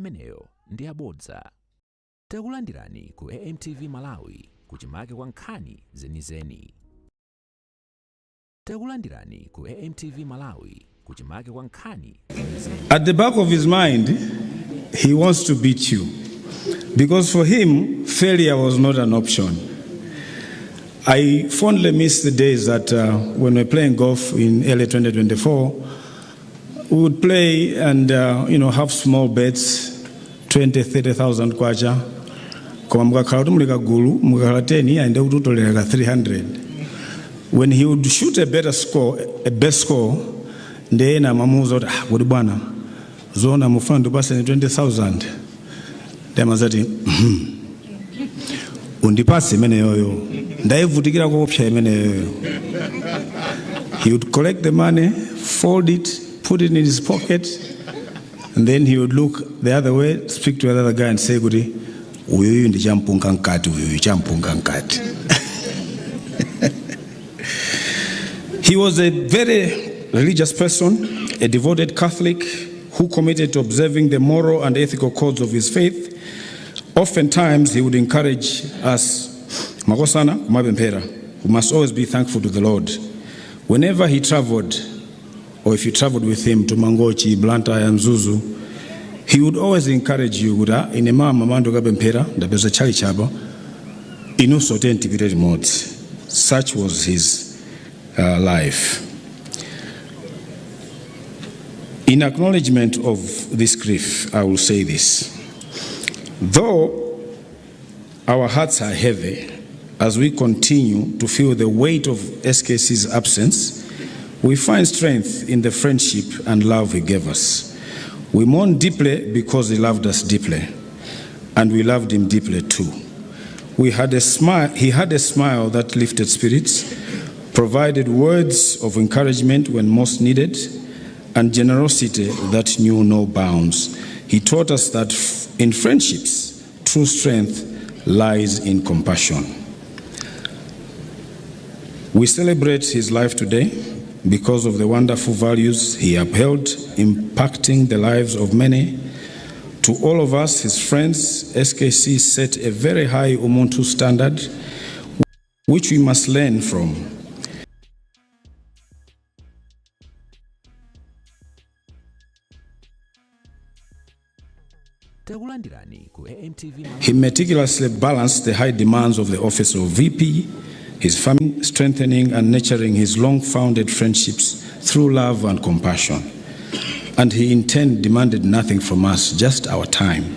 Nkhani imeneyo ndi yabodza. Takulandirani ku AMTV Malawi kuchimake kwa nkhani zenizeni. Takulandirani ku AMTV Malawi kuchimake kwa nkhani zenizeni. At the back of his mind, he wants to beat you. Because for him, failure was not an option. I fondly miss the days that when we were playing golf in early 2024, we would play and have small bets, 20, 30,000 kwacha. Koma mukakhala kuti muli kagulu, mukakhala 10, aende kuti utolera ka 300. When he would shoot a better score, a best score, ndiye ena amamuuza kuti, ah, kuti bwana, zoona mufuna ndipaseni 20,000. Ndiye amazati, undipase imeneyoyo, ndaivutikira koopsa imeneyoyo. He would collect the money, fold it, put it in his pocket, and then he would look the other way, speak to another guy and say kuti uyuyu ndi champunga mkati, uyuyu champunga mkati. He was a very religious person, a devoted Catholic who committed to observing the moral and ethical codes of his faith. Oftentimes, he would encourage us, Makosana, kumapemphera, we must always be thankful to the Lord. Whenever he traveled, or if you traveled with him to Mangochi, Blantyre, Mzuzu, he would always encourage you kuti, "Ah, ine mama mando kapemphera ndapeza tchalitchi apa inunso tiyeni tipite limodzi." Such was his life. In acknowledgement of this grief, I will say this. Though our hearts are heavy as we continue to feel the weight of SKC's absence, we find strength in the friendship and love he gave us. We mourn deeply because he loved us deeply, and we loved him deeply too. We had a smile, he had a smile that lifted spirits, provided words of encouragement when most needed, and generosity that knew no bounds. He taught us that in friendships, true strength lies in compassion. We celebrate his life today because of the wonderful values he upheld, impacting the lives of many. To all of us, his friends, SKC set a very high Umunthu standard, which we must learn from. Takulandirani ku AMTV Malawi. He meticulously balanced the high demands of the office of VP, his family, strengthening and nurturing his long-founded friendships through love and compassion. And he in turn demanded nothing from us, just our time.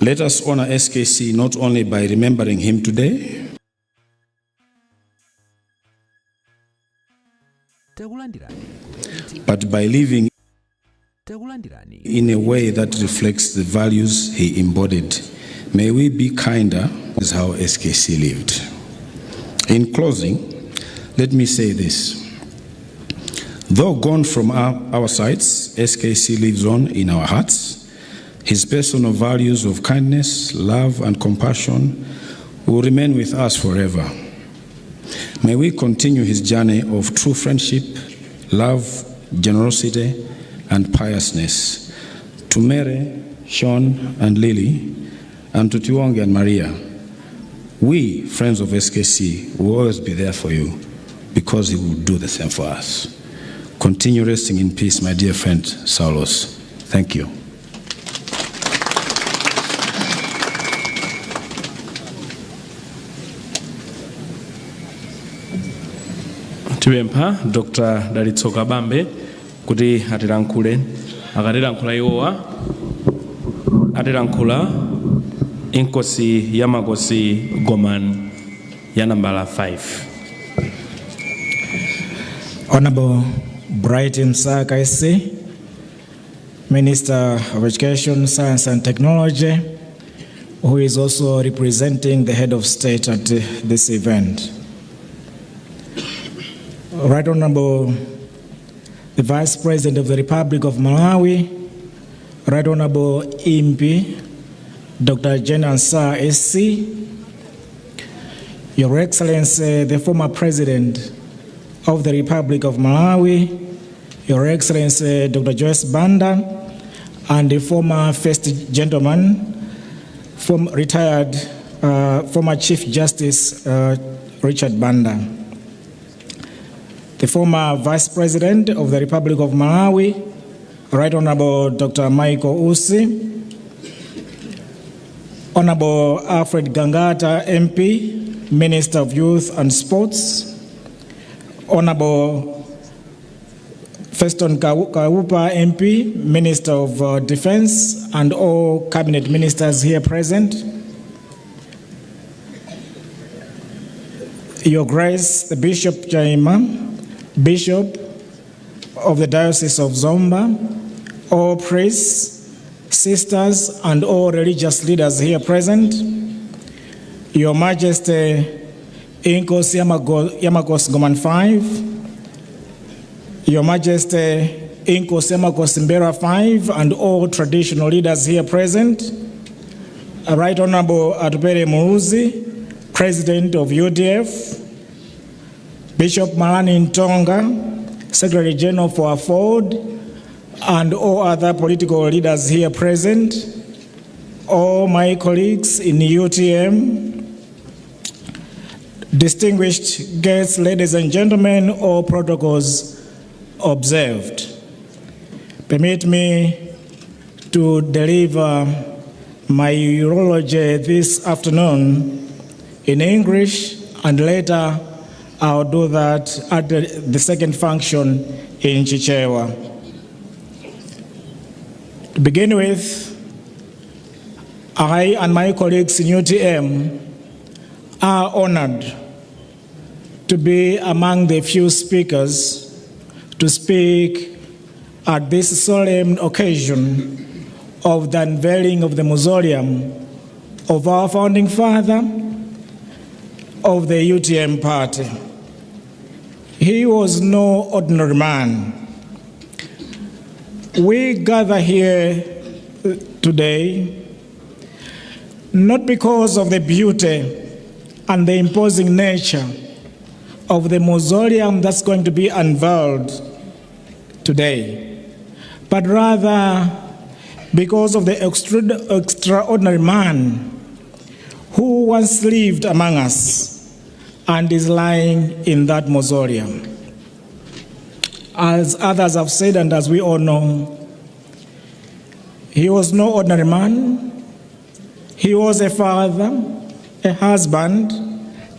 Let us honor SKC not only by remembering him today, Takulandirani ku AMTV. but by living Takulandirani in a way that reflects the values he embodied. May we be kinder, is how SKC lived. In closing, let me say this. Though gone from our sides, SKC lives on in our hearts. His personal values of kindness, love, and compassion will remain with us forever. May we continue his journey of true friendship, love, generosity, and piousness. To Mary, Sean, and Lily, and to Tiwonge and Maria, we, friends of SKC, will always be there for you because he will do the same for us. Continue resting in peace, my dear friend Saulos. Thank you. Tipempha Dr. Dalitso Kabambe kuti atilankhule. Akatilankhula iwowa, atilankhula Inkosi ya Makosi Gomani ya nambala 5. Honorable Bright Msaka SC, Minister of Education, Science and Technology, who is also representing the head of state at this event. Right Honorable the Vice President of the Republic of Malawi, Right Honorable Impi, Dr. Jane Ansah SC, Your Excellency, the former President of the Republic of Malawi, Your Excellency Dr. Joyce Banda, and the former First Gentleman, retired former Chief Justice Richard Banda, the former Vice President of the Republic of Malawi, Right Honorable Dr. Michael Usi, Honorable Alfred Gangata, MP, Minister of Youth and Sports, Honorable Feston Kaupa, MP, Minister of Defense, and all cabinet ministers here present. Your Grace, the Bishop Chaima, Bishop of the Diocese of Zomba, all priests, sisters, and all religious leaders here present, Your Majesty, Inkosi ya Makosi Gomani 5, Your Majesty, Inkosi ya Makosi M'mbelwa 5, and all traditional leaders here present, Right Honorable Atupele Muluzi, President of UDF, Bishop Malani Mtonga, Secretary General for AFORD, and all other political leaders here present, all my colleagues in UTM, distinguished guests, ladies and gentlemen, all protocols observed. Permit me to deliver my eulogy this afternoon in English, and later I'll do that at the second function in Chichewa. To begin with, I and my colleagues in UTM are honored to be among the few speakers to speak at this solemn occasion of the unveiling of the mausoleum of our founding father of the UTM party. He was no ordinary man. We gather here today not because of the beauty and the imposing nature of the mausoleum that's going to be unveiled today, but rather because of the extraordinary man who once lived among us and is lying in that mausoleum. As others have said, and as we all know, he was no ordinary man. He was a father, a husband,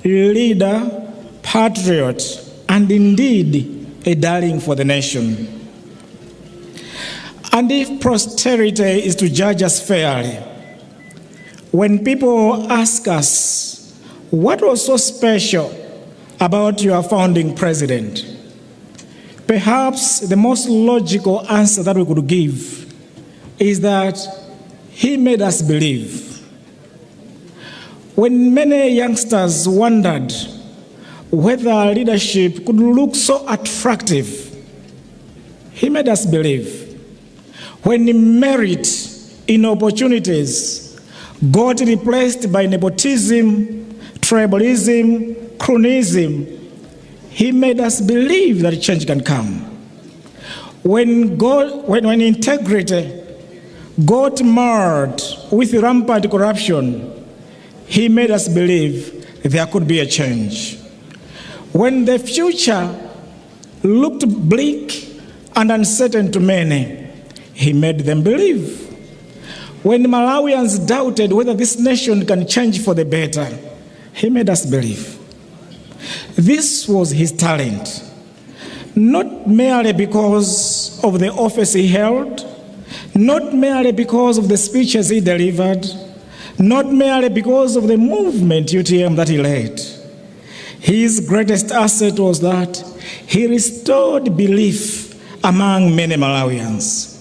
leader, patriot, and indeed a darling for the nation. And if posterity is to judge us fairly, when people ask us, "What was so special about your founding president?" perhaps the most logical answer that we could give is that he made us believe. When many youngsters wondered whether leadership could look so attractive, he made us believe. When merit in opportunities got replaced by nepotism, tribalism, cronyism, he made us believe that change can come. When integrity got marred with rampant corruption, he made us believe there could be a change. When the future looked bleak and uncertain to many, he made them believe. When Malawians doubted whether this nation can change for the better, he made us believe. This was his talent, not merely because of the office he held, not merely because of the speeches he delivered, not merely because of the movement UTM that he led. His greatest asset was that he restored belief among many Malawians.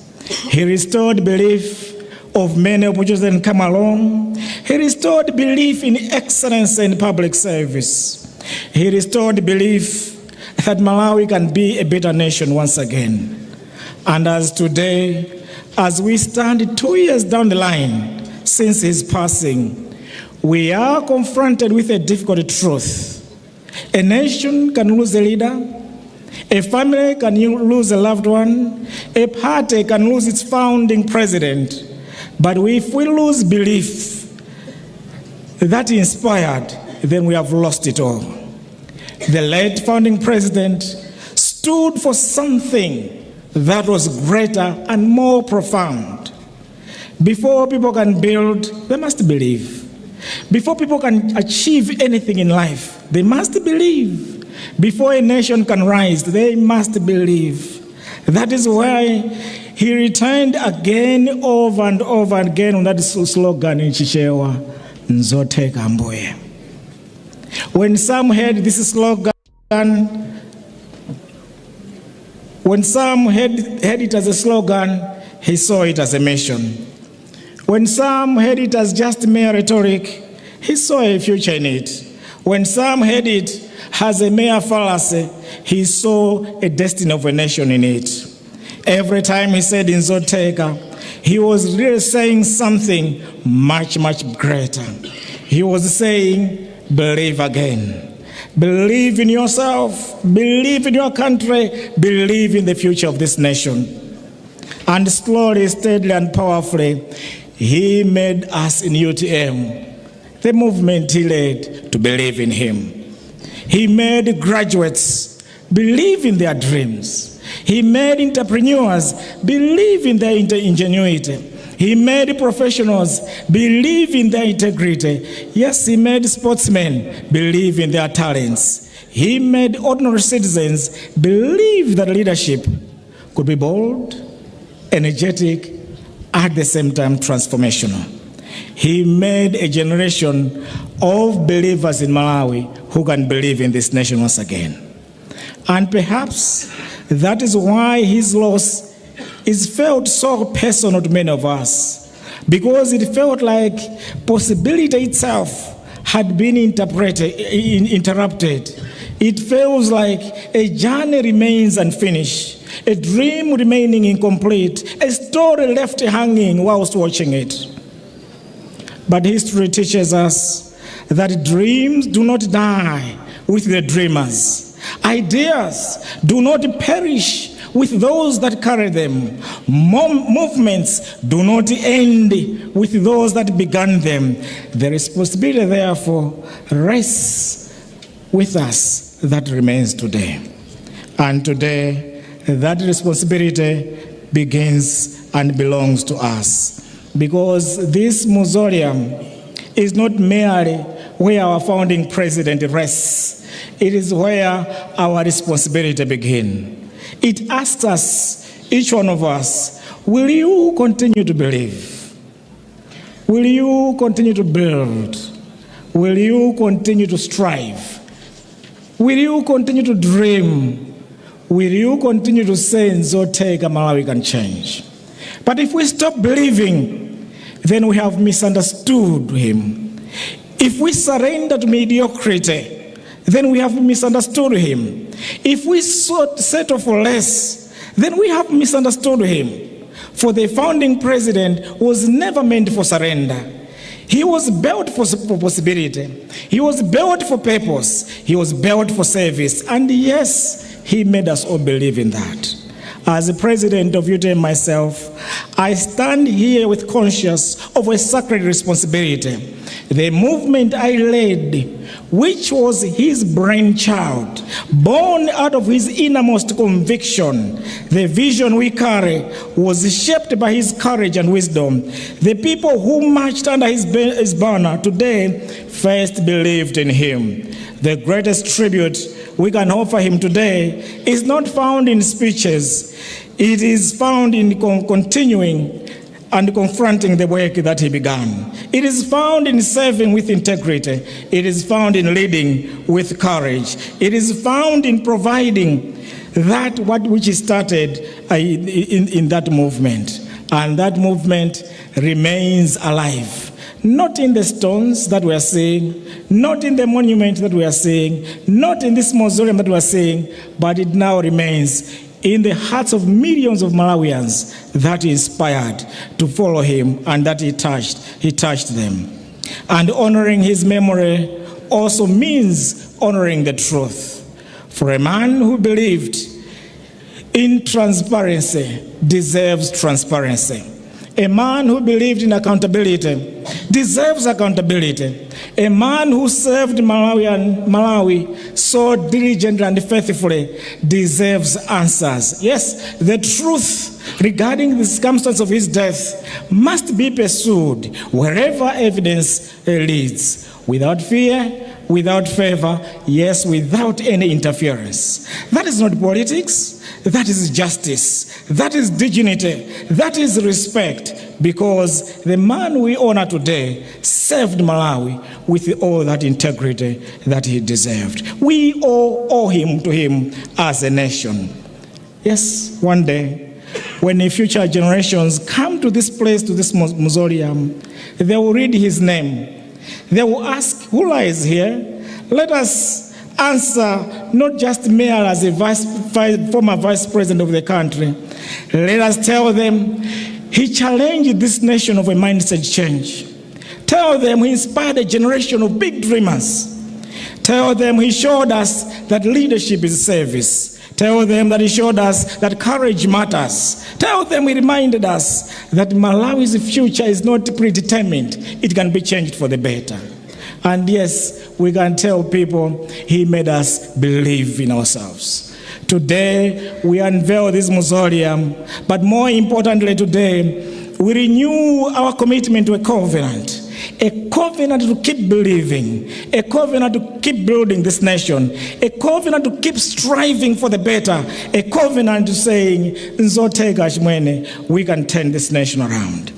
He restored belief of many opportunities that come along. He restored belief in excellence in public service. He restored belief that Malawi can be a better nation once again. And as today, as we stand 2 years down the line since his passing, we are confronted with a difficult truth. A nation can lose a leader, A family can lose a loved one, a party can lose its founding president, but if we lose belief that inspired, then we have lost it all. The late founding president stood for something that was greater and more profound. Before people can build, they must believe. Before people can achieve anything in life, they must believe. Before a nation can rise, they must believe. That is why he returned again over and over again on that slogan in Chichewa, "Nzotheka Ambuye." When some heard this slogan, when some heard it as a slogan, he saw it as a mission. When some heard it as just mere rhetoric, he saw a future in it. When some heard it as a mere fallacy, he saw a destiny of a nation in it. Every time he said "Nzotheka," he was really saying something much, much greater. He was saying, "Believe again. Believe in yourself, believe in your country, believe in the future of this nation." And slowly, steadily, and powerfully, he made us in UTM, the movement he led, to believe in him. He made graduates believe in their dreams. He made entrepreneurs believe in their ingenuity. He made professionals believe in their integrity. Yes, he made sportsmen believe in their talents. He made ordinary citizens believe that leadership could be bold, energetic, at the same time transformational. He made a generation of believers in Malawi who can believe in this nation once again. And perhaps that is why his loss is felt so personal to many of us, because it felt like possibility itself had been interrupted. It feels like a journey remains unfinished, a dream remaining incomplete, a story left hanging whilst watching it. But history teaches us that dreams do not die with the dreamers. Ideas do not perish with those that carry them. Movements do not end with those that began them. The responsibility, therefore, rests with us that remains today. And today, that responsibility begins and belongs to us. Because this mausoleum is not merely where our founding president rests, it is where our responsibility begins. It asks us, each one of us, will you continue to believe? Will you continue to build? Will you continue to strive? Will you continue to dream? Will you continue to say "Nzotheka, Malawi can change"? But if we stop believing, then we have misunderstood him. If we surrender to mediocrity, then we have misunderstood him. If we settle for less, then we have misunderstood him. For the founding president was never meant for surrender. He was built for possibility. He was built for purpose. He was built for service. And yes, he made us all believe in that. As the president of UTM myself, I stand here with conscious of a sacred responsibility. The movement I led, which was his brainchild, born out of his innermost conviction, the vision we carry was shaped by his courage and wisdom. The people who marched under his banner today first believed in him. The greatest tribute we can offer him today is not found in speeches, it is found in continuing and confronting the work that he began. It is found in serving with integrity. It is found in leading with courage. It is found in providing that what which he started in that movement. And that movement remains alive. Not in the stones that we are seeing, not in the monument that we are seeing, not in this mausoleum that we are seeing, but it now remains in the hearts of millions of Malawians that he inspired to follow him and that he touched them. And honoring his memory also means honoring the truth. For a man who believed intransparency deserves transparency. A man who believed in accountability deserves accountability. A man who served Malawi so diligently and faithfully deserves answers. Yes, the truth regarding the circumstance of his death must be pursued wherever evidence leads, without fear, without favor, yes, without any interference. That is not politics, that is justice, that is dignity, that is respect, because the man we honor today served Malawi with all that integrity that he deserved. We all owe him to him as a nation. Yes, one day, when the future generations come to this place, to this mausoleum, they will read his name. They will ask, "Who lies here?" Let us answer not just merely as a former vice president of the country. Let us tell them he challenged this nation of a mindset change. Tell them he inspired a generation of big dreamers. Tell them he showed us that leadership is service. Tell them that he showed us that courage matters. Tell them he reminded us that Malawi's future is not predetermined, it can be changed for the better. And yes, we can tell people he made us believe in ourselves. Today, we unveil this mausoleum, but more importantly, today, we renew our commitment to a covenant. A covenant to keep believing, a covenant to keep building this nation, a covenant to keep striving for the better, a covenant to saying, "Nzotheka chimwene, we can turn this nation around."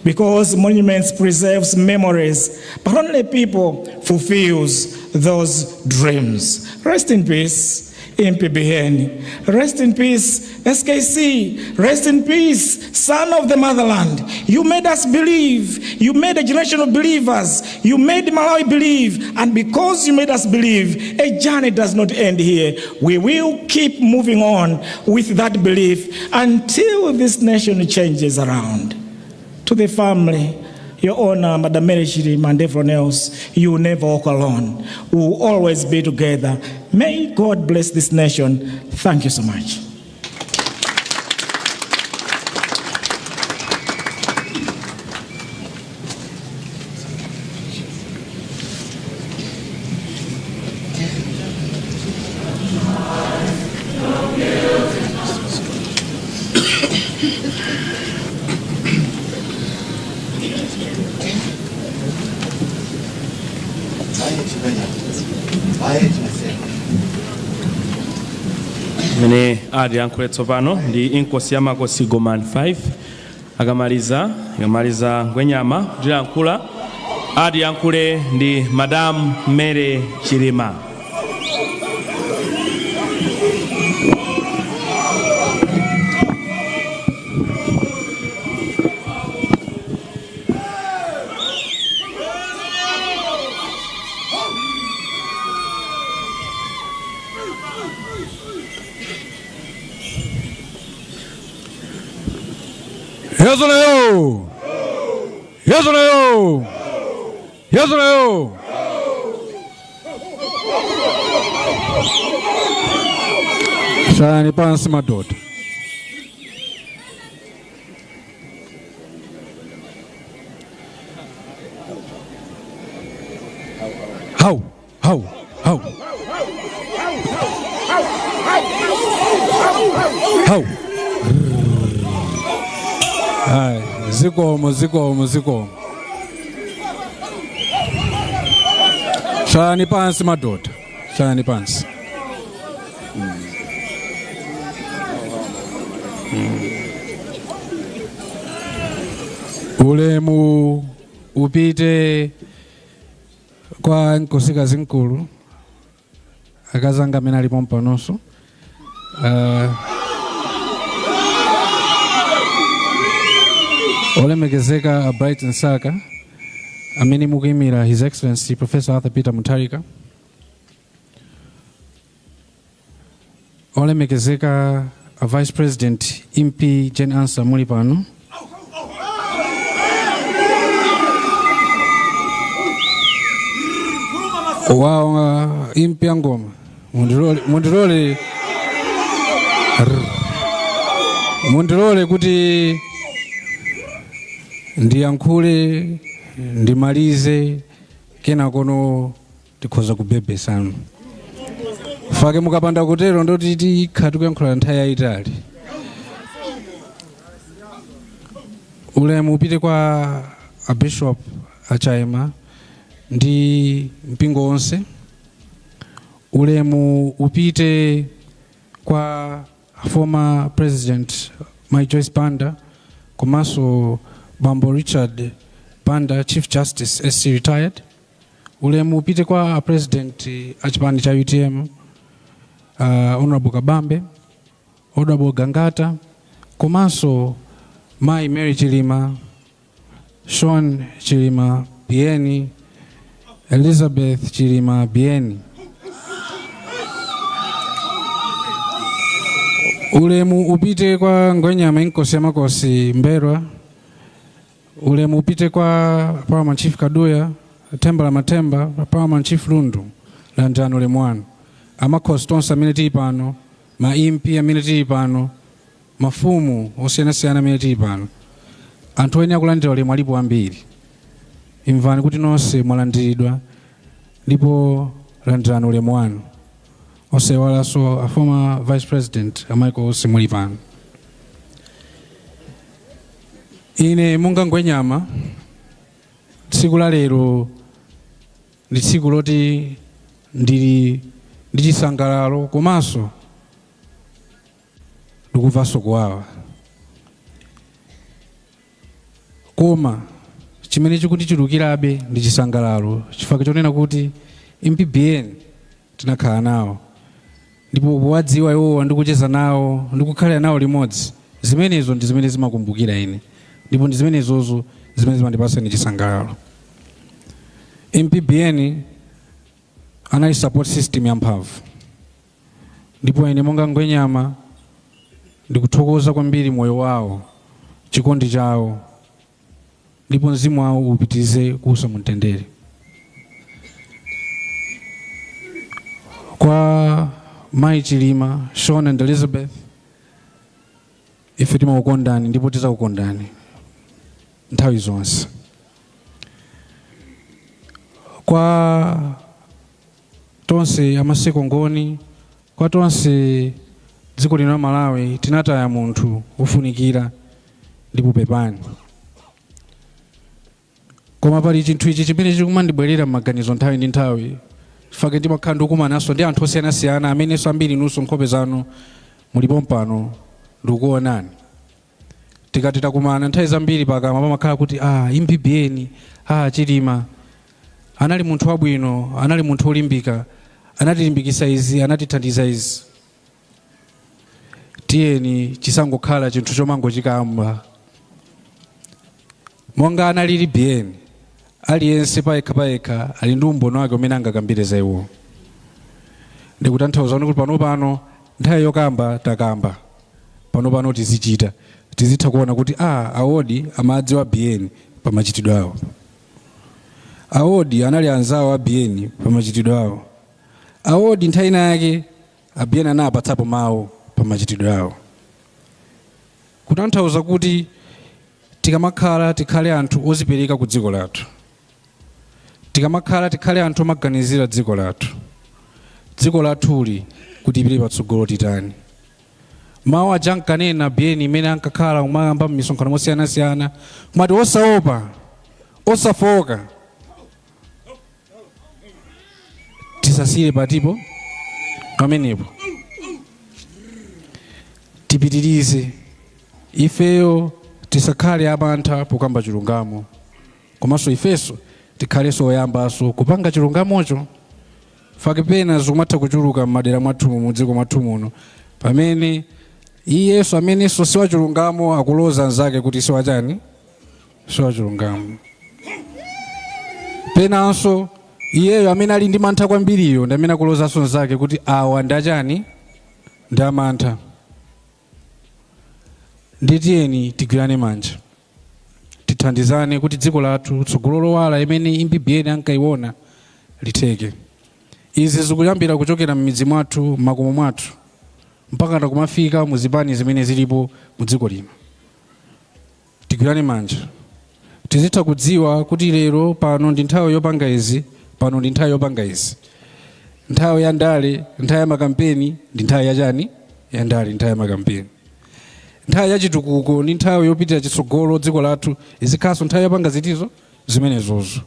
Because monuments preserves memories, but only people fulfills those dreams. Rest in peace, Impi Biheni. Rest in peace, SKC. Rest in peace, son of the motherland. You made us believe. You made a generation of believers. You made Malawi believe. And because you made us believe, a journey does not end here. We will keep moving on with that belief until this nation changes around. To the family, Your Honor, Madam Mary Chilima and everyone else, you will never walk alone. We will always be together. May God bless this nation. Thank you so much. Amene atiyankhule tsopano ndi Inkosi ya Makosi Gomani 5. Akamaliza, akamaliza Ngwenyama kutilankhula, atiyankhule ndi Madam Mary Chilima. Yezuleyo! Yezuleyo! Yezuleyo! Hlalani pansi madoda. Hawu, hawu, hawu. Hawu. Hayi, zikomo, zikomo, zikomo. Hlalani pansi madoda. Hlalani pansi. Ulemu upite kwa nkosikazi mkulu, akazanga amene alipo mpanonso. Olemekezeka a Bright Msaka amene mukuyimira His Excellency Professor Arthur Peter Mutharika, olemekezeka a Vice President MP Jane Ansah muli pano, wa impi ya ngoma, mundilole, mundilole. Mundilole kuti ndiyankhule ndimalize, kenakono tikhoza kubebesana fake. Mukapanda kutero ndoti tikhala tikuyankhula nthawi yayitali. Ulemu upite kwa a Bishop Achaima ndi mpingo wonse. Ulemu upite kwa former President Mai Joyce Banda komanso Bambo Richard Banda, Chief Justice SC retired. Ulemu upite kwa a President a chipani cha UTM, Honorable Kabambe, Honorable Gangata komanso Mai Mary Chilima, Sean Chilima Bieni, Elizabeth Chilima Bieni. Ulemu upite kwa Ngwenyama Inkosi ya Makosi Mberwa. Ulemu upite kwa Paramount Chief Kaduya, Themba la Mathemba, Paramount Chief Lundu. Landirani ulemu wanu. Amakhosi tonse amene tili pano, ma MP amene tili pano, mafumu osiyanasiyana amene tili pano, anthu oyenera kulandira ulemu alipo ambiri. Imvani kuti nonse mwalandiridwa ndipo landirani ulemu wanu. Osayiwalanso a former Vice President a Michael Usi muli pano. Ine monga Ngwenyama, tsiku la lero ndi tsiku loti ndili ndi chisangalalo komanso ndikumvanso kuwawa. Koma chimene chikundichulukirabe ndi chisangalalo chifukwa chonena kuti MP Biyeni tinakhala nawo, ndipo powadziwa iwowa ndi kucheza nawo ndi kukhalira nawo limodzi, zimenezo ndi zimene zimakumbukira ine ndipo ndi zimenezozo zimene zimandipatsa ine chisangalalo. MP Biyeni anali support system yamphamvu, ndipo ine monga Ngwenyama ndikuthokoza kwambiri moyo wawo, chikondi chawo, ndipo mzimu wawo upitirize kuusa mumtendere. Kwa Mayi Chilima, Sean and Elizabeth, ife timakukondani ndipo tidzakukondani nthawi zonse. Kwa tonse amaseko Ngoni, kwa tonse dziko lino la Malawi, tinataya munthu wofunikira ndipo pepani. Koma pali chinthu ichi chimene chikumandibwerera m'maganizo nthawi ndi nthawi, chifukwa ndimakhala ndikukumananso ndi anthu osiyanasiyana amenenso ambiri inunso nkhope zanu mulipo mpano ndikukuonani. Tikati takumana nthawi zambiri pakamwa pamakhala kuti, "Ah, MP Biyeni, ah, Chilima anali munthu wabwino, anali munthu wolimbika, anatilimbikitsa izi, anatithandiza izi." Tiyeni chisangokhala chinthu chomangochikamba. Monga analili Biyeni, aliyense payekha payekha ali ndi umboni wake umene angakambire za iwo. Ndikutanthauza kuti pano pano nthawi yokamba takamba, pano pano tizichita, tizitha kuona kuti a awodi amadziwa Biyeni pa machitidwe awo, awodi anali anzawo a Biyeni pa machitidwe awo, awodi nthawi ina yake a Biyeni anapatsapo mawu pa machitidwe awo. Kutanthauza kuti tikamakhala tikhale anthu ozipereka ku dziko lathu, tikamakhala tikhale anthu omaganizira dziko lathu, dziko lathuli kuti ipite patsogolo titani. Mawu aja ankanena Biyeni imene ankakhala kumayamba m'misonkhano mosiyanasiyana kumati osaopa, osafoka, tisasiyire patipo pamenepo, tipitirize. Ifeyo tisakhale amantha pokamba chilungamo, komanso ifenso tikhalenso oyambanso kupanga chilungamocho. Fake pena zikumatha kuchuluka m'madera mwathumu, mudziko mwathu muno, pamene iyenso amenenso si wachilungamo akuloza anzake kuti si wachani, si wachilungamo. Penanso iyeyo amene ali ndi mantha kwambiriyo ndi amene akulozanso nzake kuti awa ndi achani, ndi amantha. Nditiyeni tigwirane manja, tithandizane kuti dziko lathu tsogolo lowala imene MP Biyeni ankaiona litheke. Izi zikuyambira kuchokera m'midzi mwathu, m'makomo mwathu. Mpaka kumafika muzipani zimene zilipo mu dziko lino. Tigwirane manja, tizitha kudziwa kuti lero pano ndi nthawi yopanga izi, pano ndi nthawi yopanga izi. Nthawi ya ndale, nthawi ya makampeni ndi nthawi yachani? Ya ndale, nthawi ya makampeni. Nthawi ya chitukuko ndi nthawi yopitira chitsogolo dziko lathu izikhalanso nthawi yopanga zitizo zimenezozo.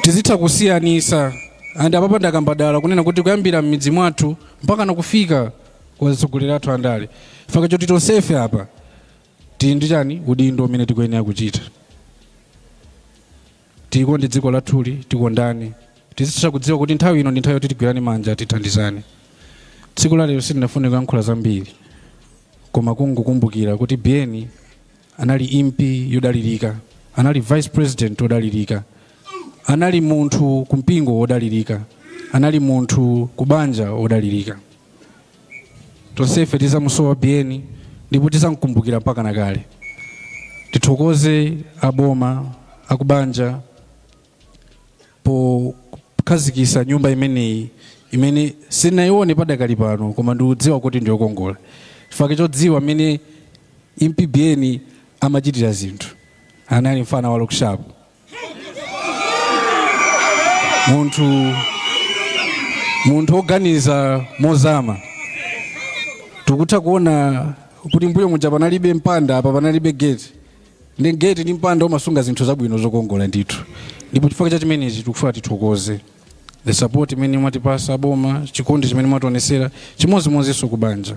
Tizitha kusiyanisa. And apapa ndakambadala kunena kuti kuyambira m'midzi mwathu mpaka nakufika kwa atsogoleri athu andale, faka choti tonsefe apa tili ndi chani? Udindo umene tikuyenera kuchita. Tikonde dziko lathuli, tikondane, tizitha kudziwa kuti nthawi ino ndi nthawi yoti tigwirane manja, tithandizane. Tsiku la lero sindinafune kuyankhula zambiri, koma kungokumbukira kuti Biyeni anali MP yodalirika, anali vice president wodalirika, anali munthu kumpingo wodalirika, anali munthu kubanja wodalirika. Tonsefe tizamusowa Biyeni ndipo tizamkumbukira mpaka nakale. Tithokoze aboma, akubanja pokhazikisa nyumba imeneyi imene sinayione padakali pano, koma ndikudziwa kuti ndiyokongola chifukwa chodziwa mmene MP Biyeni amachitira zinthu. Anali mfana wa look sharp, munthu woganiza mozama. Tikutha kuona kuti mbuyo muja panalibe mpanda, apa panalibe gate, ndi gate ndi mpanda umasunga zinthu zabwino zokongola ndithu. Ndipo chifukwa cha chimenechi tikufuna tithokoze the support imene mwatipasa boma, chikondi chimene mwationesera, chimodzimodzinso kubanja.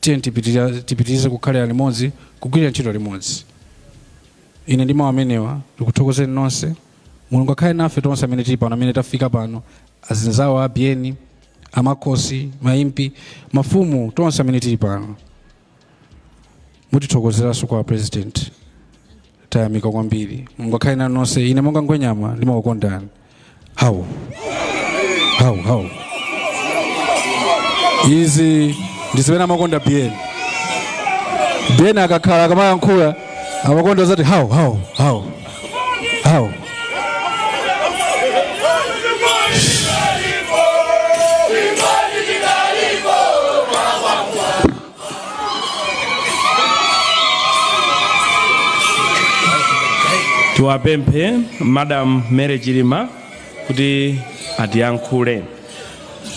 Tiye tipitirize kukhalira limodzi, kugwirira ntchito limodzi. Ine ndi mawu amenewa ndikuthokozeni nonse. Mulungu akhale nafe tonse amene tili pano, amene tafika pano, azinzawo a Biyeni, amakhosi, ma MP, mafumu, tonse amene tili pano. Mutithokozeranso kwa president. Tayamika kwambiri. Mulungu akhale nanu nonse. Ine monga Ngwenyama ndimakukondani. Hau hau hau, izi ndi zimene amakonda Biyeni. Biyeni akakhala akamayankhula amakonda zati hau hau hau hau. Tiwapemphe Madam Mary Chilima kuti atiyankhule.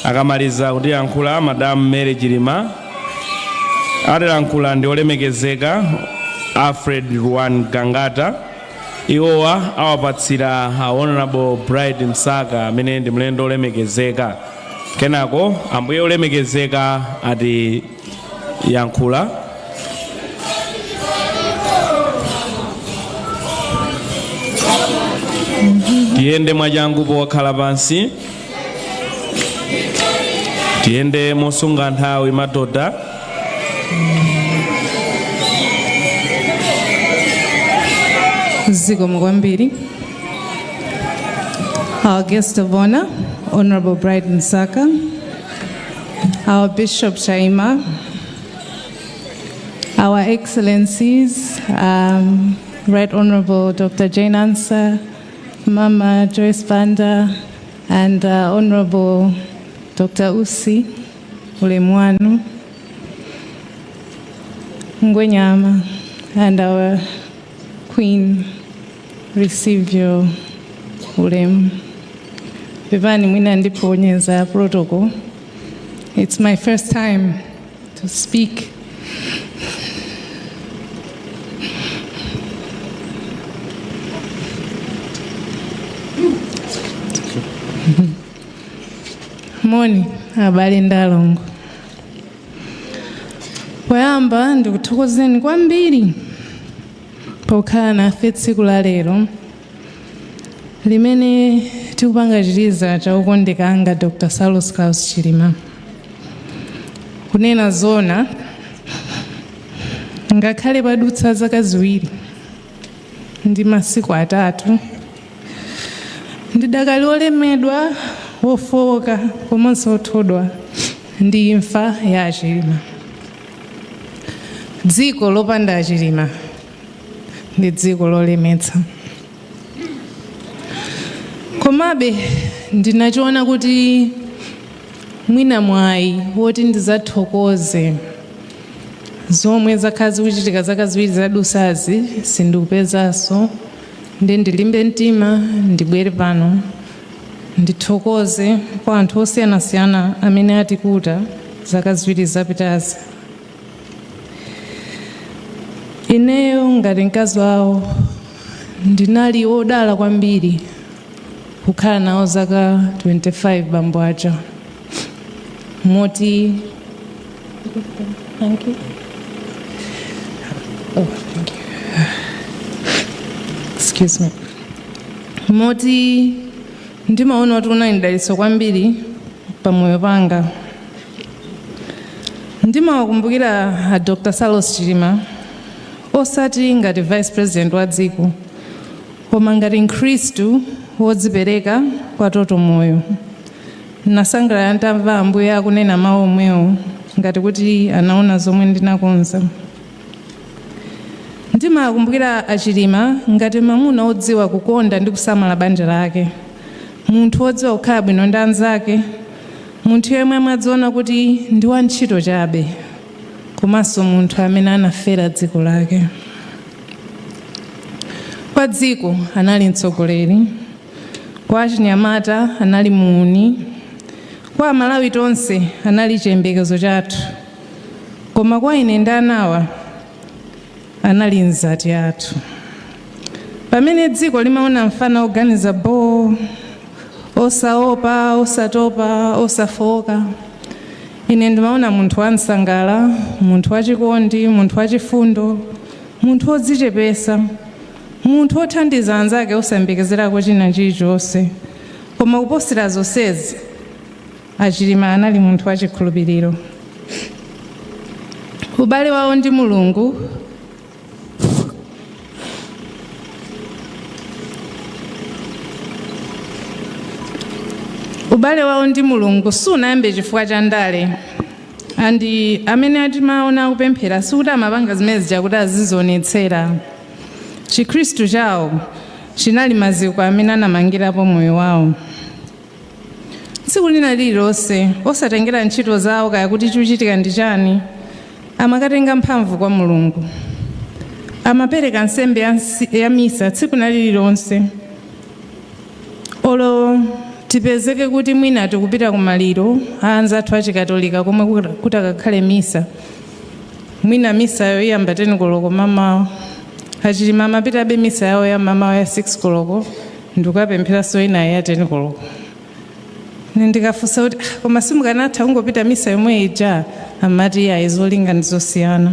Akamaliza kutiyankhula Madam Mary Chilima, atilankhula ndi olemekezeka Alfred Ruwan Gangata. Iwowa awapatsira a Honorable Bright Msaka amene ndi mlendo olemekezeka. Kenako ambuye olemekezeka atiyankhula. Tiyende mwachangu pokhala pansi, tiyende mosunga nthawi madoda. Zikomo kwambiri. Our guest of honor, Honorable Bright Msaka, our Bishop Chaima, our Excellencies, Right Honorable Dr. Jane Ansah, Mama Joyce Banda, and Honorable Dr. Usi Ulemu wanu, Ngwenyama, and our Queen, receive your ulemu. Pepani mwina ndiponyeza protocol. It's my first time to speak. Moni abale ndi alongo. Poyamba ndikuthokozeni kwambiri pokhala nafe tsiku la lero limene tikupanga chiliza cha okondeka anga Dr. Saulos Klaus Chilima. Kunena zona, ngakhale padutsa zaka 2 ndi masiku 3, ndidakali olemedwa, wofowoka komanso othodwa ndi imfa ya Achilima. Dziko lopanda Achilima ndi dziko lolemetsa. Komabe ndinachiona kuti Mwina mwayi woti ndizathokoze zomwe zakhala zikuchitika zaka 2 zadusazi sindikupezanso, ndi ndilimbe mtima ndibwere pano ndithokoze kwa anthu osiyanasiyana amene atikuta zaka 2 zapitazi. Ineyo ngati mkazi wawo ndinali wodala kwambiri kukhala nawo zaka 25 bambo aja, moti thank you. Oh, thank you. Excuse me. Moti ndimaona kuti unali mdalitso kwambiri pamoyo panga. Ndimawakumbukira a Dr. Saulos Chilima osati ngati vice president wa dziko, koma ngati mkhristu wodzipereka kwa toto moyo. Nasangalala ntamva Ambuye akunena mawu omwewo, ngati kuti anaona zomwe ndinakonza. Ndimakumbukira achilima ngati mamuna odziwa kukonda ndi kusamala banja lake, munthu wodziwa kukhala bwino ndi anzake, munthu yemwe amadziona kuti ndi wantchito chabe, komanso munthu amene anafera dziko lake. Kwa dziko anali mtsogoleri, kwa achinyamata anali muuni, kwa Amalawi tonse anali chiyembekezo chathu, koma kwa ine ndi anawa anali mzati athu. Pamene dziko limaona mfana oganiza bo, osaopa, osatopa, osafoka, ine ndimaona munthu wansangala, munthu wachikondi, munthu wachifundo, munthu wodzichepesa, munthu wothandiza anzake osayembekezerako china chilichonse. Koma kuposera zonsezi, achilima anali munthu wachikhulupiriro. Ubale wawo ndi Mulungu sunayambe chifukwa cha ndale. Andi amene atimaona akupemphera sikuti amapanga zimene zija kuti azizionetsera. Chikhristu chawo chinali maziko amene anamangirapo moyo wawo. Tsiku lina lililonse, osatengera ntchito zawo kaya kuti chikuchitika ndi chani, amakatenga mphamvu kwa Mulungu. Amapereka nsembe ya misa tsiku na lililonse. Olo tipezeke kuti mwina tikupita kumaliro a anzathu achikatolika komwe kuti akakhale misa, mwina misayo iyamba 10 koloko mamawa, achilima amapitabe misa yawo ya mamawa ya 6 koloko ndikukapempheranso ina ya 10 koloko. Ndikafunsa kuti, "Ah, koma simukanatha kungopita misa yomwe ija?" amati, "Ayi, zolinga ndi zosiyana."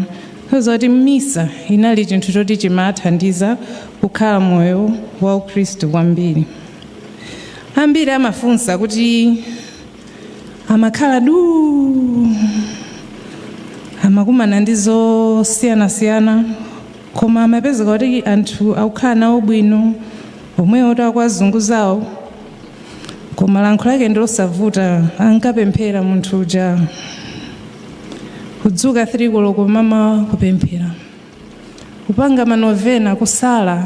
Zoti misa inali chinthu choti chimathandiza kukhala moyo wa ukhristu kwambiri. Ambiri amafunsa kuti amakhala du, amakumana ndi zosiyanasiyana, koma amapezeka kuti anthu akukhala nawo bwino omwewo kuti akuwazunguzawo. Koma lankho lake ndi losavuta: ankapemphera munthu uja. Kudzuka 3 koloko mamawa kupemphera, kupanga manovena, kusala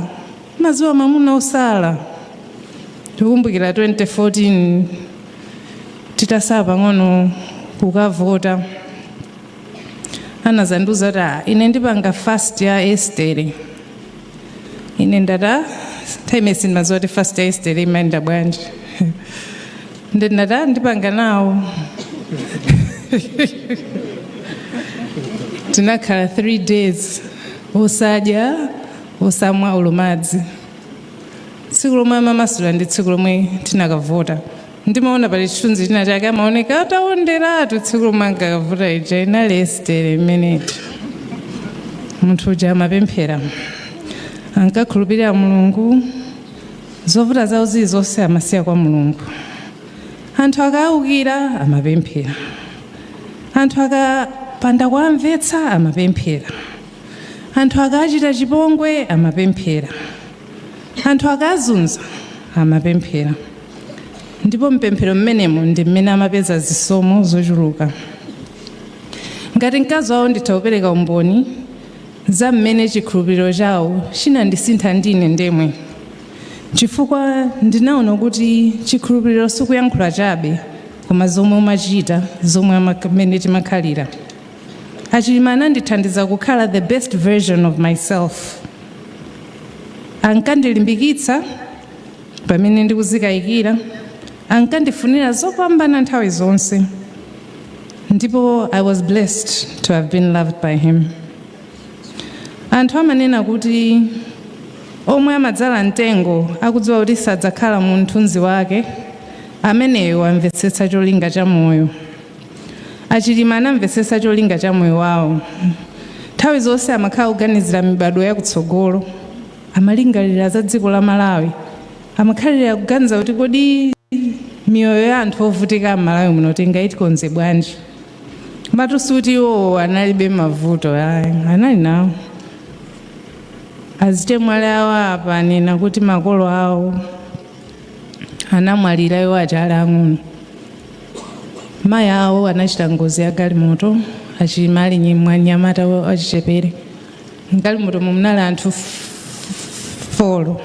mazuwa, mamuna osala. Tikukumbukira 2014 titasala pang'ono kukavota, anazandiuza kuti, "Ah, ine ndipanga fast ya Estere." Ine ndata nthawi sindimadziwa kuti fast ya Estere imayenda bwanji. Ndi ndata ndipanga nawo. Tinakhala 3 days osadya, osamwa olo madzi. Tsiku lomwe amamasula ndi tsiku lomwe tinakavota. Ndimaona pali chithunzi china chake, amaoneka atawonderatu. Tsiku lomwe ankakavota ija inali Estere imeneyi. Munthu uja amapemphera, ankakhulupirira Mulungu. Zovuta zawo zilizonse amasiya kwa Mulungu. Anthu akawukira amapemphera, anthu akapanda kuamvetsa amapemphera, anthu akachita chipongwe amapemphera, anthu akazunza amapemphera. Ndipo mpemphero mmenemo ndi mmene amapeza zisomo zochuluka. Ngati mkazi wawo nditha kupereka umboni za mmene chikhulupiriro chawo chinandisintha ndine ndemwe, chifukwa ndinaona kuti chikhulupiriro sikuyankhula chabe. koma zomwe umachita, zomwe mmene timakhalira. Achilima anandithandiza kukhala the best version of myself. Ankandilimbikitsa pamene ndikuzikayikira, ankandifunira zopambana nthawi zonse, ndipo I was blessed to have been loved by him. Anthu amanena kuti omwe amadzala mtengo akudziwa kuti sadzakhala mu mthunzi wake, ameneyo amvetsetsa cholinga cha moyo. Achilima anamvetsetsa cholinga cha moyo wawo. Nthawi zonse amakhala kuganizira mibadwo yakutsogolo, amalingalira za dziko la Malawi, amakhalira kuganiza kuti kodi miyoyo ya anthu ovutika m'Malawi muno tingayitikonze bwanji. Matusi iwowo analibe mavuto? Ayi, anali nawo. Azichemwali awo apa anena kuti makolo awo anamwalira iwo aja ali ang'ono. Mayi awo anachita ngozi ya galimoto Achilima ali mnyamata wachichepere. Galimoto munali anthu 4.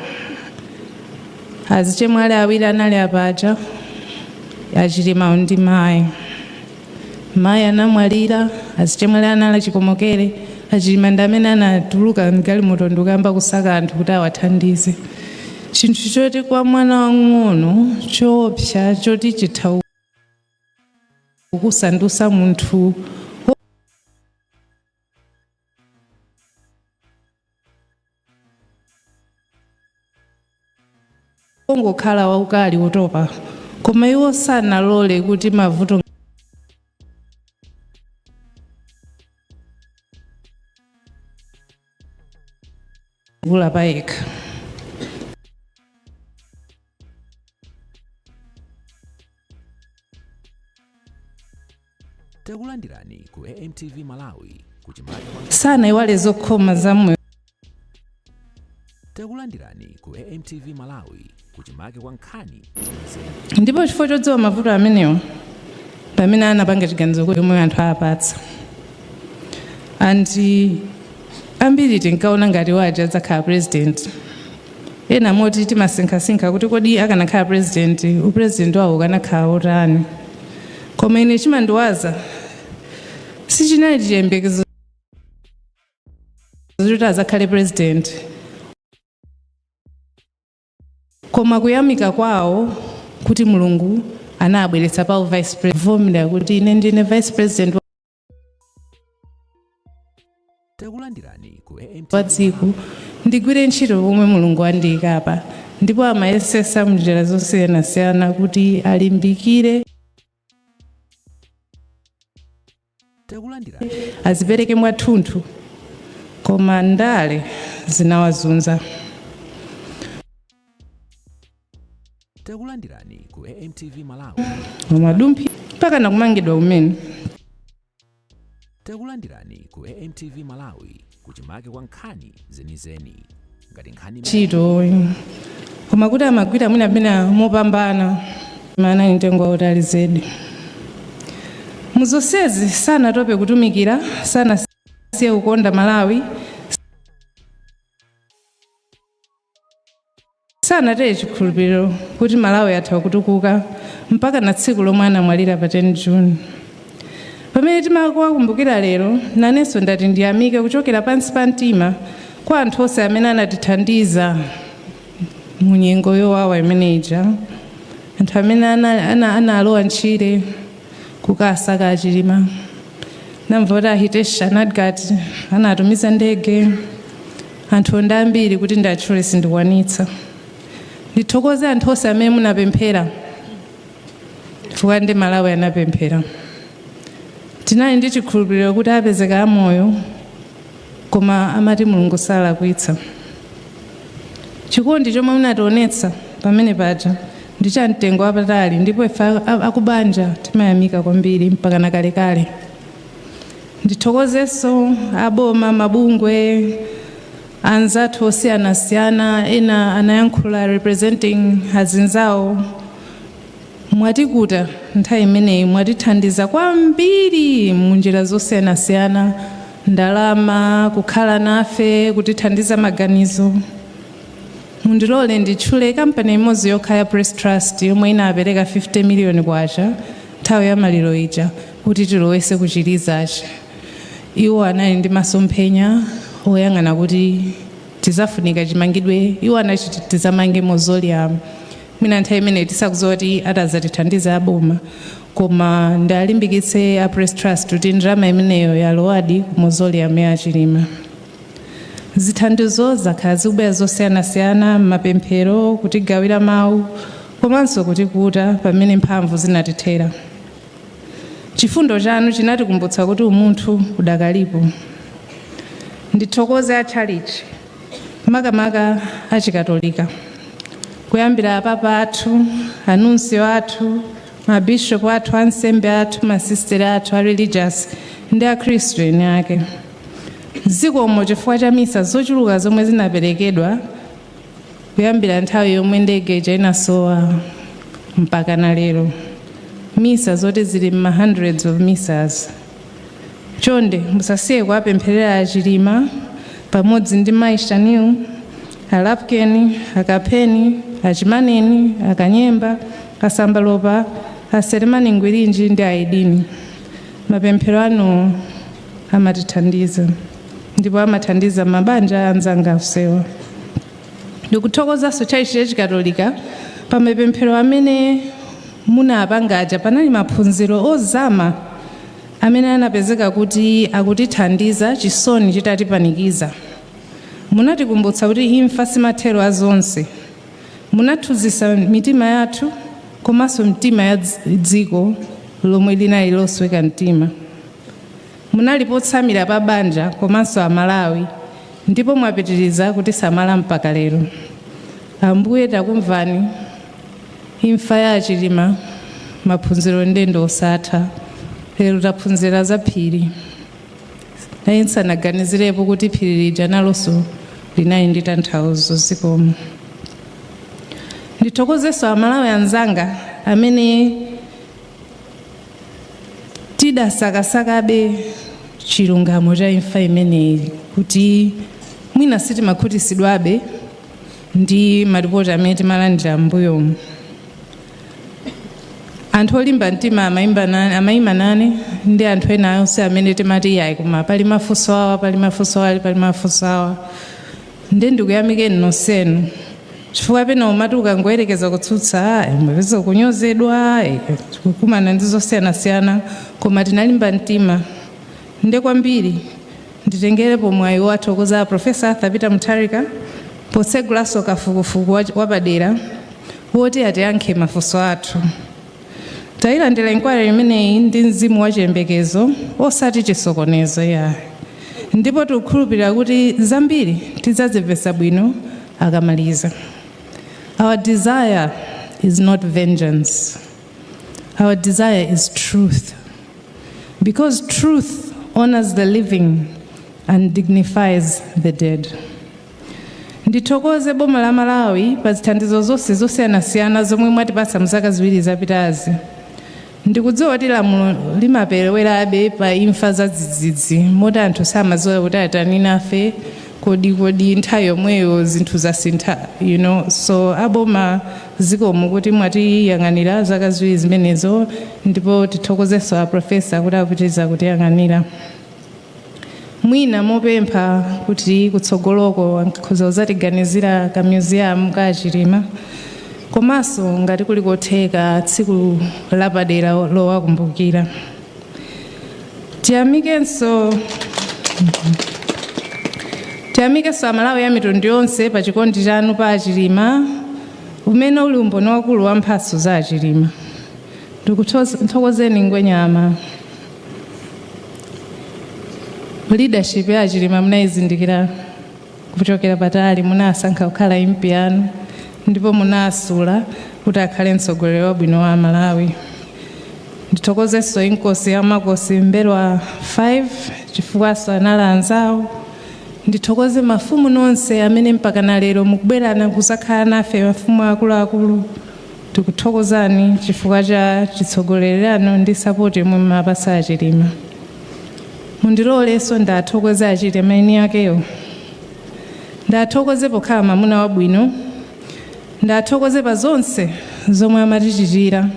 Azichemwali awiri anali apaja, Achilima ndi mayi. Mayi anamwalira, azichemwali anali chikomokere. Achilima ndi amene anatuluka mgalimoto ndikuyamba kusaka anthu kuti awathandize, chinthu choti kwa mwana wang'ono choopsa, choti chitha kukusandutsa munthu ongokhala waukali, wotopa. Koma iwo sanalole kuti mavuto kula payekha. Takulandirani ku AMTV Malawi, kuchimake kwa Sanaiwale zokhoma za moyo. Takulandirani ku AMTV Malawi, kuchimake kwa nkhani zenizeni. Ndipo chifukwa chodziwa mavuto amenewa, pamene anapanga chiganizo kuti omwe anthu apatsa anti ambiri tinkaona ngati waja adzakhala president. Ena moti timasinkhasinkha kuti kodi akanakhala president, upresident wawo ukanakhala wotani? Koma ine chimandiwaza sichinali chiyembekezo choti azakhale president, koma kuyamika kwawo kuti Mulungu anabweretsa pa vice president, vomera kuti ine ndine vice president Takulandirani ku AMTV wa dziko, ndigwire ntchito pomwe Mulungu wandiyikapa. Ndipo amayesesa mnjira zosiyanasiyana kuti alimbikire, Takulandirani azipereke mwathunthu, koma ndale zinawazunza. Takulandirani ku AMTV Malawi. Madumphi mpaka nakumangidwa kumene. Takulandirani ku AMTV Malawi, kuchimake kwa nkhani zenizeni. Ngati nkhani Ntchito, koma kuti amagwira mwina pena mopambana, anali mtengo wautali zedi. Muzonsezi sanatope kutumikira, sanasiye kukonda Malawi, sanateye chikhulupiriro kuti Malawi atha kutukuka, mpaka na tsiku lomwe anamwalira pa 10 June. Pamene timakuwakumbukira lero, nanenso ndati ndiyamike kuchokera pansi pa mtima kwa anthu onse amene anatithandiza mu nyengo yowawa imene ija, anthu amene analowa ntchire kukasaka Achilima. Namva kuti Ahitesh Anadkat anatumiza ndege. Anthu ndi ambiri, kuti ndatchule sindikwanitsa. Ndithokoze anthu onse amene munapemphera, chifukwa ndi Malawi anapemphera. Tinali ndi chikhulupiriro kuti apezeka amoyo, koma amati Mulungu salakwitsa. Chikondi chomwe munationetsa pamene paja ndi cha mtengo wapatali, ndipo ife akubanja timayamika kwambiri mpaka na kalekale. Ndithokozenso aboma, mabungwe anzathu osiyanasiyana. Ena anayankhula representing azinzawo. Mwatikuta nthawi imeneyi, mwatithandiza kwambiri munjira zosiyanasiyana, ndalama, kukhala nafe, kutithandiza maganizo. Mundilole nditchule kampani imodzi yokha ya Press Trust yomwe inapereka 50 miliyoni kwacha. Nthawi ya maliro ija kuti tilowese kuchilizachi, iwo anali ndi masomphenya oyang'ana kuti tizafunika chimangidwe. Iwo anachiti tizamange mausoleum, mwina nthawi imene tisakudziwa kuti atazatithandiza aboma, koma ndalimbikitse a Press Trust kuti ndalama imeneyo yalowadi ku mausoleum ya Chilima. Zithandizo zakhala zikubwera zosiyanasiyana, mapemphero, kutigawira mawu, komanso kutikuta pamene mphamvu zinatithera. Chifundo chanu chinatikumbutsa kuti umunthu udakalipo. Ndithokoze atchalichi, makamaka achikatolika, kuyambira apapa athu, anuncio athu, mabishopu athu, ansembe athu, masisiteri athu a religious ndi akhristu eni ake. Zikomo chifukwa cha misa zochuluka zomwe zinaperekedwa kuyambira nthawi yomwe ndege ija inasowa mpaka na lero, misa zoti zili ma hundreds of misas. Chonde musasiye kuwapempherera Achilima pamodzi ndi mayi Shanil, Alapkeni, Akapeni, Achimaneni, Akanyemba, Asambalopa, Aselemani Ngwirinji ndi Aidini. Mapemphero anu amatithandiza ndipo amathandiza mabanja anzanga onsewa. Ndikuthokozanso tchalitchi chachikatolika pa mapemphero amene munapanga aja. Panali maphunziro ozama amene anapezeka kuti akutithandiza chisoni chitatipanikiza. Munatikumbutsa kuti imfa simathero a zonse. Munathunzitsa mitima yathu komanso mitima ya dziko lomwe linali losweka mtima. Munali potsamira pa banja komanso Amalawi, ndipo mwapitiriza kutisamala mpaka lero. Ambuye, takumvani. Imfa ya Achilima, maphunziro ndendo osatha. Lero taphunzira za phiri. Naye nsanaganizirepo kuti phiri lija nalonso linali ndi tanthauzo. Zikomo. Ndithokozenso Amalawi anzanga amene tidasakasakabe chilungamo cha imfa imeneyi, kuti mwina sitimakhutisidwabe ndi malipoti amene timalandira m'mbuyomu. Anthu olimba mtima amayima nane ndi anthu ena onse amene timati yayi, koma pali mafunso awa, pali mafunso awa, pali mafunso awa. Nde ndikuyamikeni nonsenu, chifukwa pena umati ukangoyerekeza kutsutsa, umapeza kunyozedwa, kukumana ndi zosiyanasiyana, koma tinalimba mtima. Nde kwambiri nditengerepo mwayi wathokoza Professor Arthur Peter Mutharika potsegulanso kafukufuku wapadera woti atiyankhe mafunso athu. Tayilandira inquiry imeneyi ndi mzimu wachiyembekezo, osati chisokonezo ya, ndipo tikukhulupirira kuti zambiri tidzazimvetsa bwino akamaliza. Our desire is not vengeance. Our desire is truth, because truth honors the living and dignifies the dead. Ndithokoze boma la Malawi pa zithandizo zonse zosiyanasiyana zomwe mwatipatsa mzaka 2 zapitazi. Ndikudziwa kuti lamulo limaperewerabe pa imfa za dzidzidzi, moti anthu samadziwa kuti atani nafe, kodi kodi nthawi yomweyo zinthu zasintha. So aboma, zikomo kuti mwatiyang'anira zaka 2 zimenezo, ndipo tithokozenso a professor kuti akupitiriza kutiyang'anira. Mwina mopempha kuti kutsogoloko nkhoza kuzatiganizira ka museum ka Chilima, komanso ngati kuli kotheka tsiku lapadera lowakumbukira. Tiyamikenso Amalawi a mitundu yonse pa chikondi chanu pa Achilima, umene uli umboni wakulu wa mphatso za Achilima. Ndikuthokozeni Ngwenyama. Leadership ya Achilima munayizindikira kuchokera patali. Munasankha kukhala MP yanu ndipo munasula kuti akhale mtsogoleri wabwino wa Malawi. Ndithokozenso Inkosi ya Makosi Mbelwa 5 chifukwaso anali anzawo. Ndithokoze mafumu nonse amene mpaka na lero mukubwerana kuzakhala nafe. Mafumu akuluakulu, tikuthokozani chifukwa cha chitsogolerano ndi support yomwe mumapasa Achilima. Mundilolenso ndathokoze Achilima eni akeyo. Ndathokoze pokhala mwamuna wabwino. Ndathokoze pa zonse zomwe amatichitira.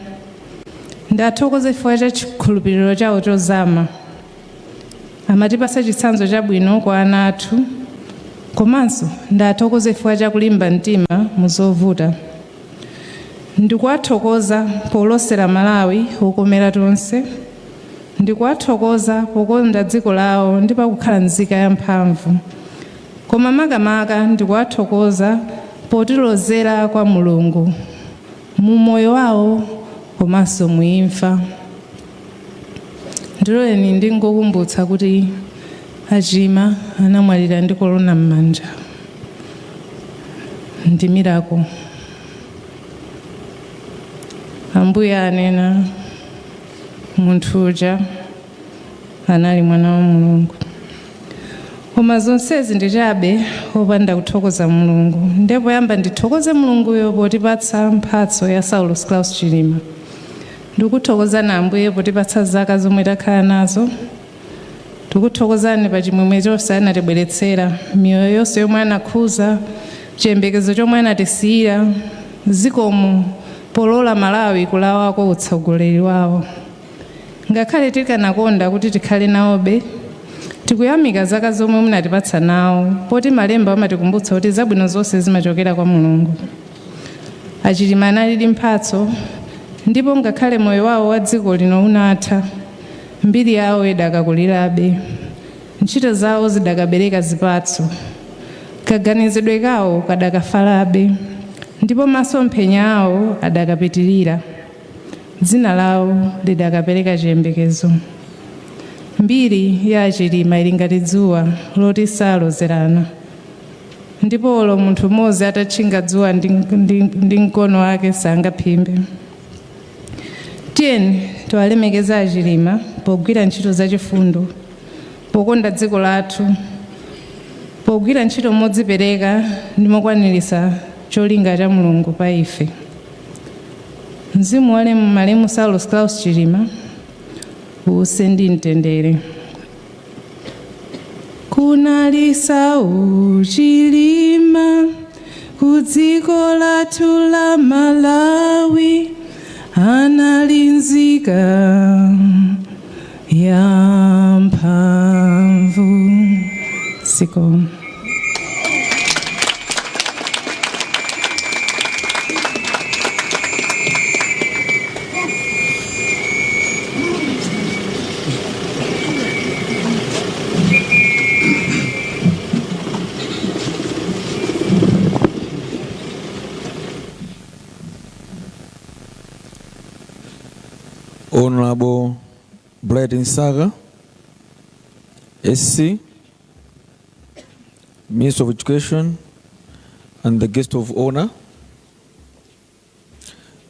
Ndathokoze chifukwa cha chikhulupiriro chawo chozama. Amatipasa chitsanzo chabwino kwa ana athu. Komanso ndathokoze chifukwa cha kulimba mtima mu zovuta. Ndikuwathokoza polosera Malawi wokomera tonse. Ndikuwathokoza pokonda dziko lawo ndi pakukhala nzika yamphamvu. Koma makamaka ndikuwathokoza potilozera kwa Mulungu mu moyo wawo komanso muimfa. Ndiloleni ndingokumbutsa kuti a Chilima anamwalira ndi korona m'manja. Ndi miracle. Ambuye anena munthu uja anali mwana wa Mulungu. Koma zonsezi ndi chabe opanda kuthokoza Mulungu. Ndipo poyamba ndithokoze Mulunguyo potipatsa mphatso ya Saulos Klaus Chilima. Ndikuthokozani Ambuye potipatsa zaka zomwe takhala nazo. Tikuthokozani pa chimwemwe chonse anatibweretsera, miyoyo yonse yomwe anakhuza, chiyembekezo chomwe anatisiyira, zikomo polola Malawi kulawako utsogoleri wawo. Ngakhale tikanakonda kuti tikhale nawobe, tikuyamika zaka zomwe munatipatsa nawo, poti malemba amatikumbutsa kuti zabwino zonse zimachokera kwa Mulungu. A Chilima analidi mphatso, ndipo ngakhale moyo wawo wa dziko lino unatha, mbiri yawo idakakulirabe. Ntchito zawo zidakabereka zipatso. Kaganizidwe kawo kadakafalabe, ndipo masomphenya awo adakapitirira. Dzina lawo lidakapereka chiyembekezo. Mbiri ya a Chilima ili ngati dzuwa loti salozerana. Ndipo olo munthu mmodzi atatchinga dzuwa ndi mkono wake sangaphimbe. Tiyeni tiwalemekeze a Chilima pogwira ntchito zachifundo, pokonda dziko lathu, pogwira ntchito modzipereka ndi mokwaniritsa cholinga cha Mulungu pa ife. Mzimu wa malemu Saulos Klaus Chilima uuse ndi mtendere. Kunali Sau Chilima ku dziko lathu la Malawi, anali nzika ya mphamvu. Zikomo. Honorable Bright Msaka, SC, Minister of Education, and the guest of honor,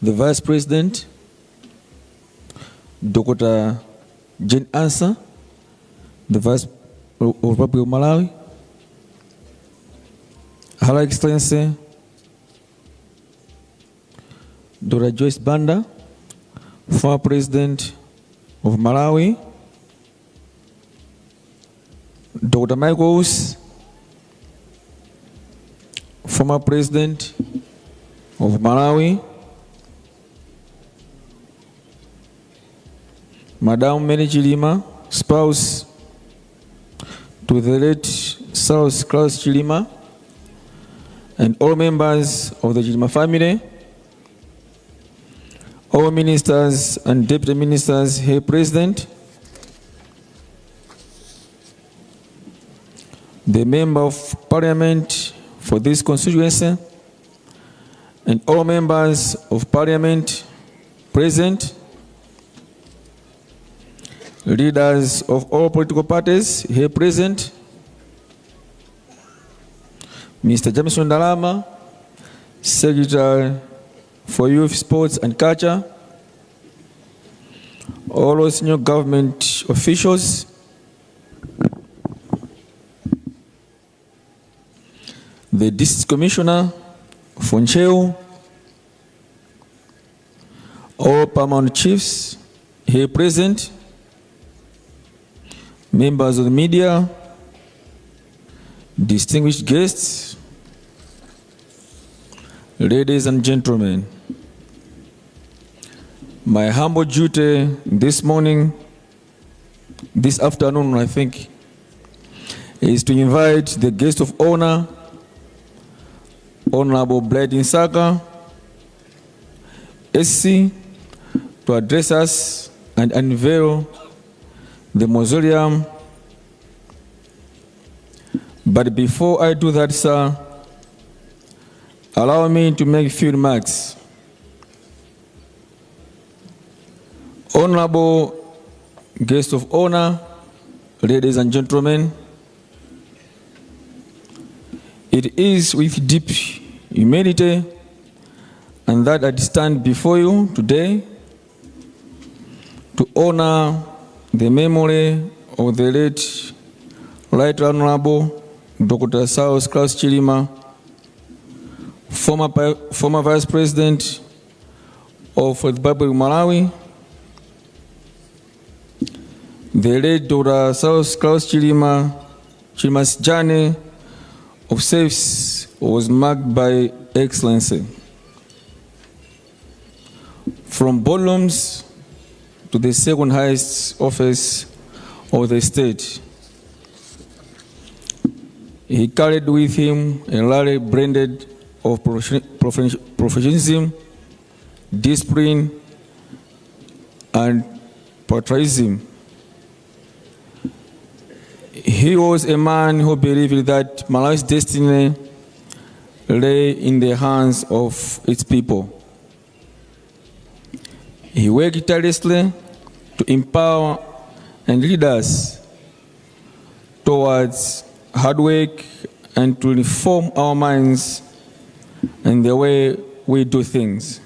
the Vice President, Dr. Jane Ansah, the Vice of Republic of Malawi, Her Excellency, Dr. Joyce Banda, former President of Malawi, Dr. Michael Usi, former President of Malawi, Madam Mary Chilima, spouse to the late Saulos Klaus Chilima, and all members of the Chilima family, all ministers and deputy ministers here present, the member of parliament for this constituency, and all members of parliament present, leaders of all political parties here present, Mr. Jameson Ndalama, Secretary for Youth, Sports and Culture, all senior government officials, the District Commissioner for Ntcheu, all paramount chiefs here present, members of the media, distinguished guests, ladies and gentlemen. My humble duty this morning, this afternoon, I think, is to invite the guest of honor, Honorable Bright Msaka, SC, to address us and unveil the mausoleum. But before I do that, sir, allow me to make a few remarks. Honorable guest of honor, ladies and gentlemen, it is with deep humility and that I stand before you today to honor the memory of the late Right Honorable Dr. Saulos Klaus Chilima, former Vice President of the Republic of Malawi. The late Dr. Saulos Klaus Chilima's journey of service was marked by excellency. From boardrooms to the second highest office of the state, he carried with him a rare blend of professionalism, discipline, and patriotism. He was a man who believed that Malawi's destiny lay in the hands of its people. He worked tirelessly to empower and lead us towards hard work and to reform our minds and the way we do things.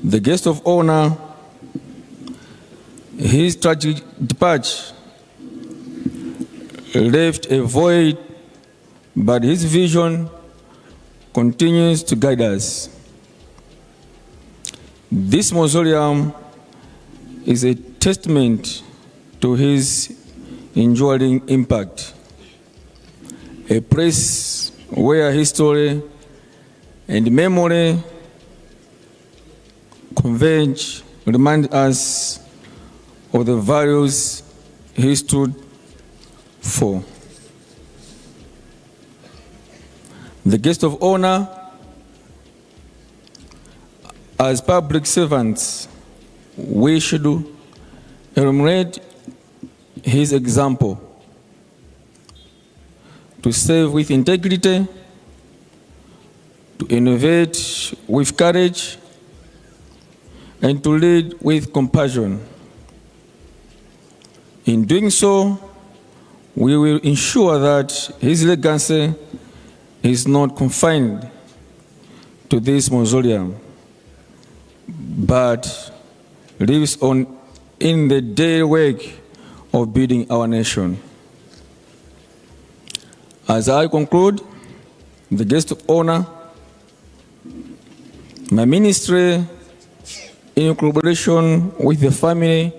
The guest of honor, his tragic departure left a void, but his vision continues to guide us. This mausoleum is a testament to his enduring impact, a place where history and memory converge, remind us of the values he stood for. The guest of honor, as public servants, we should emulate his example to serve with integrity, to innovate with courage, and to lead with compassion. In doing so, we will ensure that his legacy is not confined to this mausoleum, but lives on in the daily work of building our nation. As I conclude, the guest of honor, my ministry, in collaboration with the family,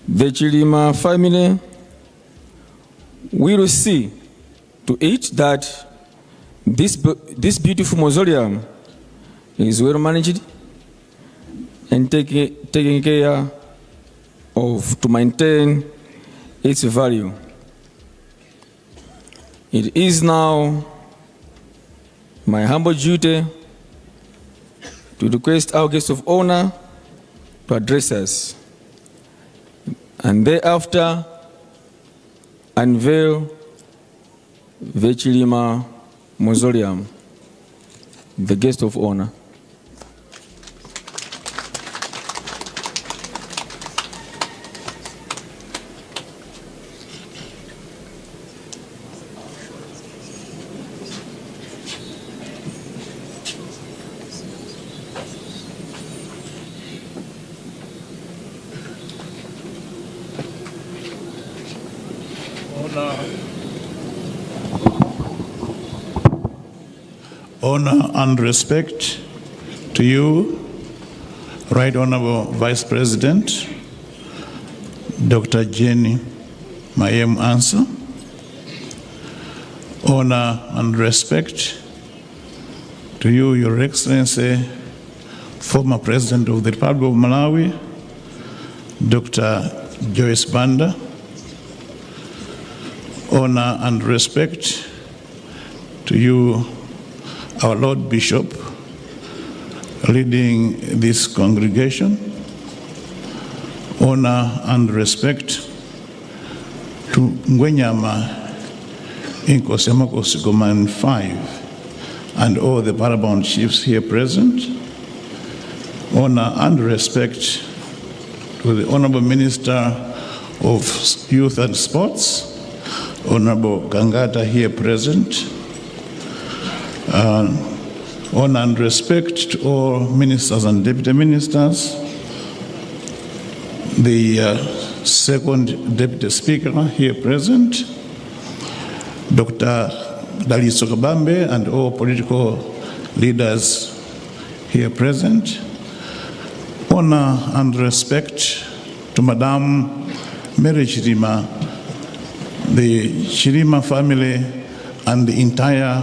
the Chilima family, will see to it that this beautiful mausoleum is well managed and taken care of to maintain its value. It is now my humble duty to request our guest of honor to address us and thereafter unveil the Chilima Mausoleum, the guest of honor. Honor and respect to you, Right Honorable Vice President, Dr. Jane Mayem Ansah. Honor and respect To you, Your Excellency, former President of the Republic of Malawi, Dr. Joyce Banda, honor and respect to you, our Lord Bishop, leading this congregation, honor and respect to Ngwenyama Inkosi ya Makosi Gomani 5 and all the paramount chiefs here present, honor and respect to the Honorable Minister of Youth and Sports, Honorable Gangata here present, honor and respect to all ministers and deputy ministers, the second deputy speaker here present, Dr. Dalitso Kabambe and all political leaders here present, honor and respect to Madame Mary Chilima, the Chilima family, and the entire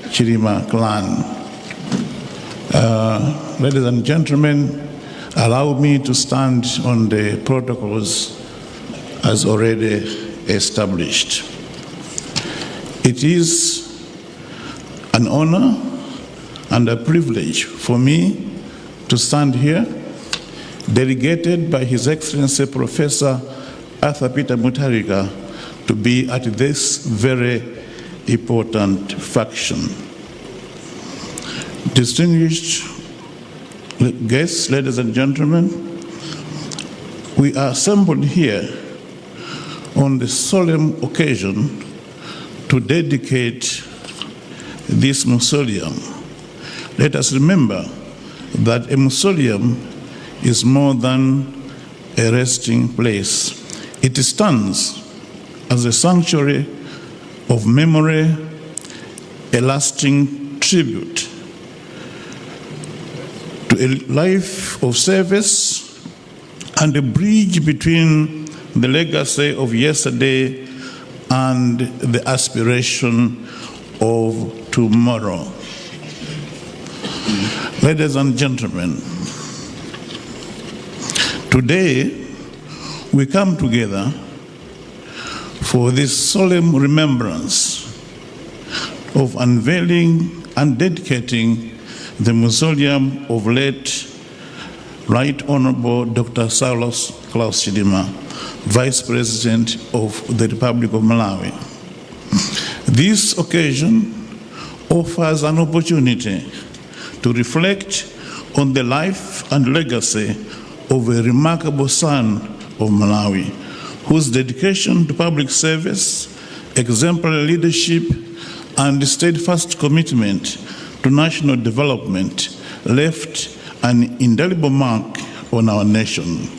Chilima clan. Ladies and gentlemen, allow me to stand on the protocols as already established. It is an honor and a privilege for me to stand here, delegated by His Excellency Professor Arthur Peter Mutharika, to be at this very important function. Distinguished guests, ladies and gentlemen, we are assembled here on the solemn occasion to dedicate this mausoleum. Let us remember that a mausoleum is more than a resting place. It stands as a sanctuary of memory, a lasting tribute to a life of service and a bridge between the legacy of yesterday and the aspiration of tomorrow. Ladies and gentlemen, today we come together for this solemn remembrance of unveiling and dedicating the mausoleum of late Right Honorable Dr. Saulos Klaus Chilima, Vice President of the Republic of Malawi. This occasion offers an opportunity to reflect on the life and legacy of a remarkable son of Malawi, whose dedication to public service, exemplary leadership, and steadfast commitment to national development left an indelible mark on our nation.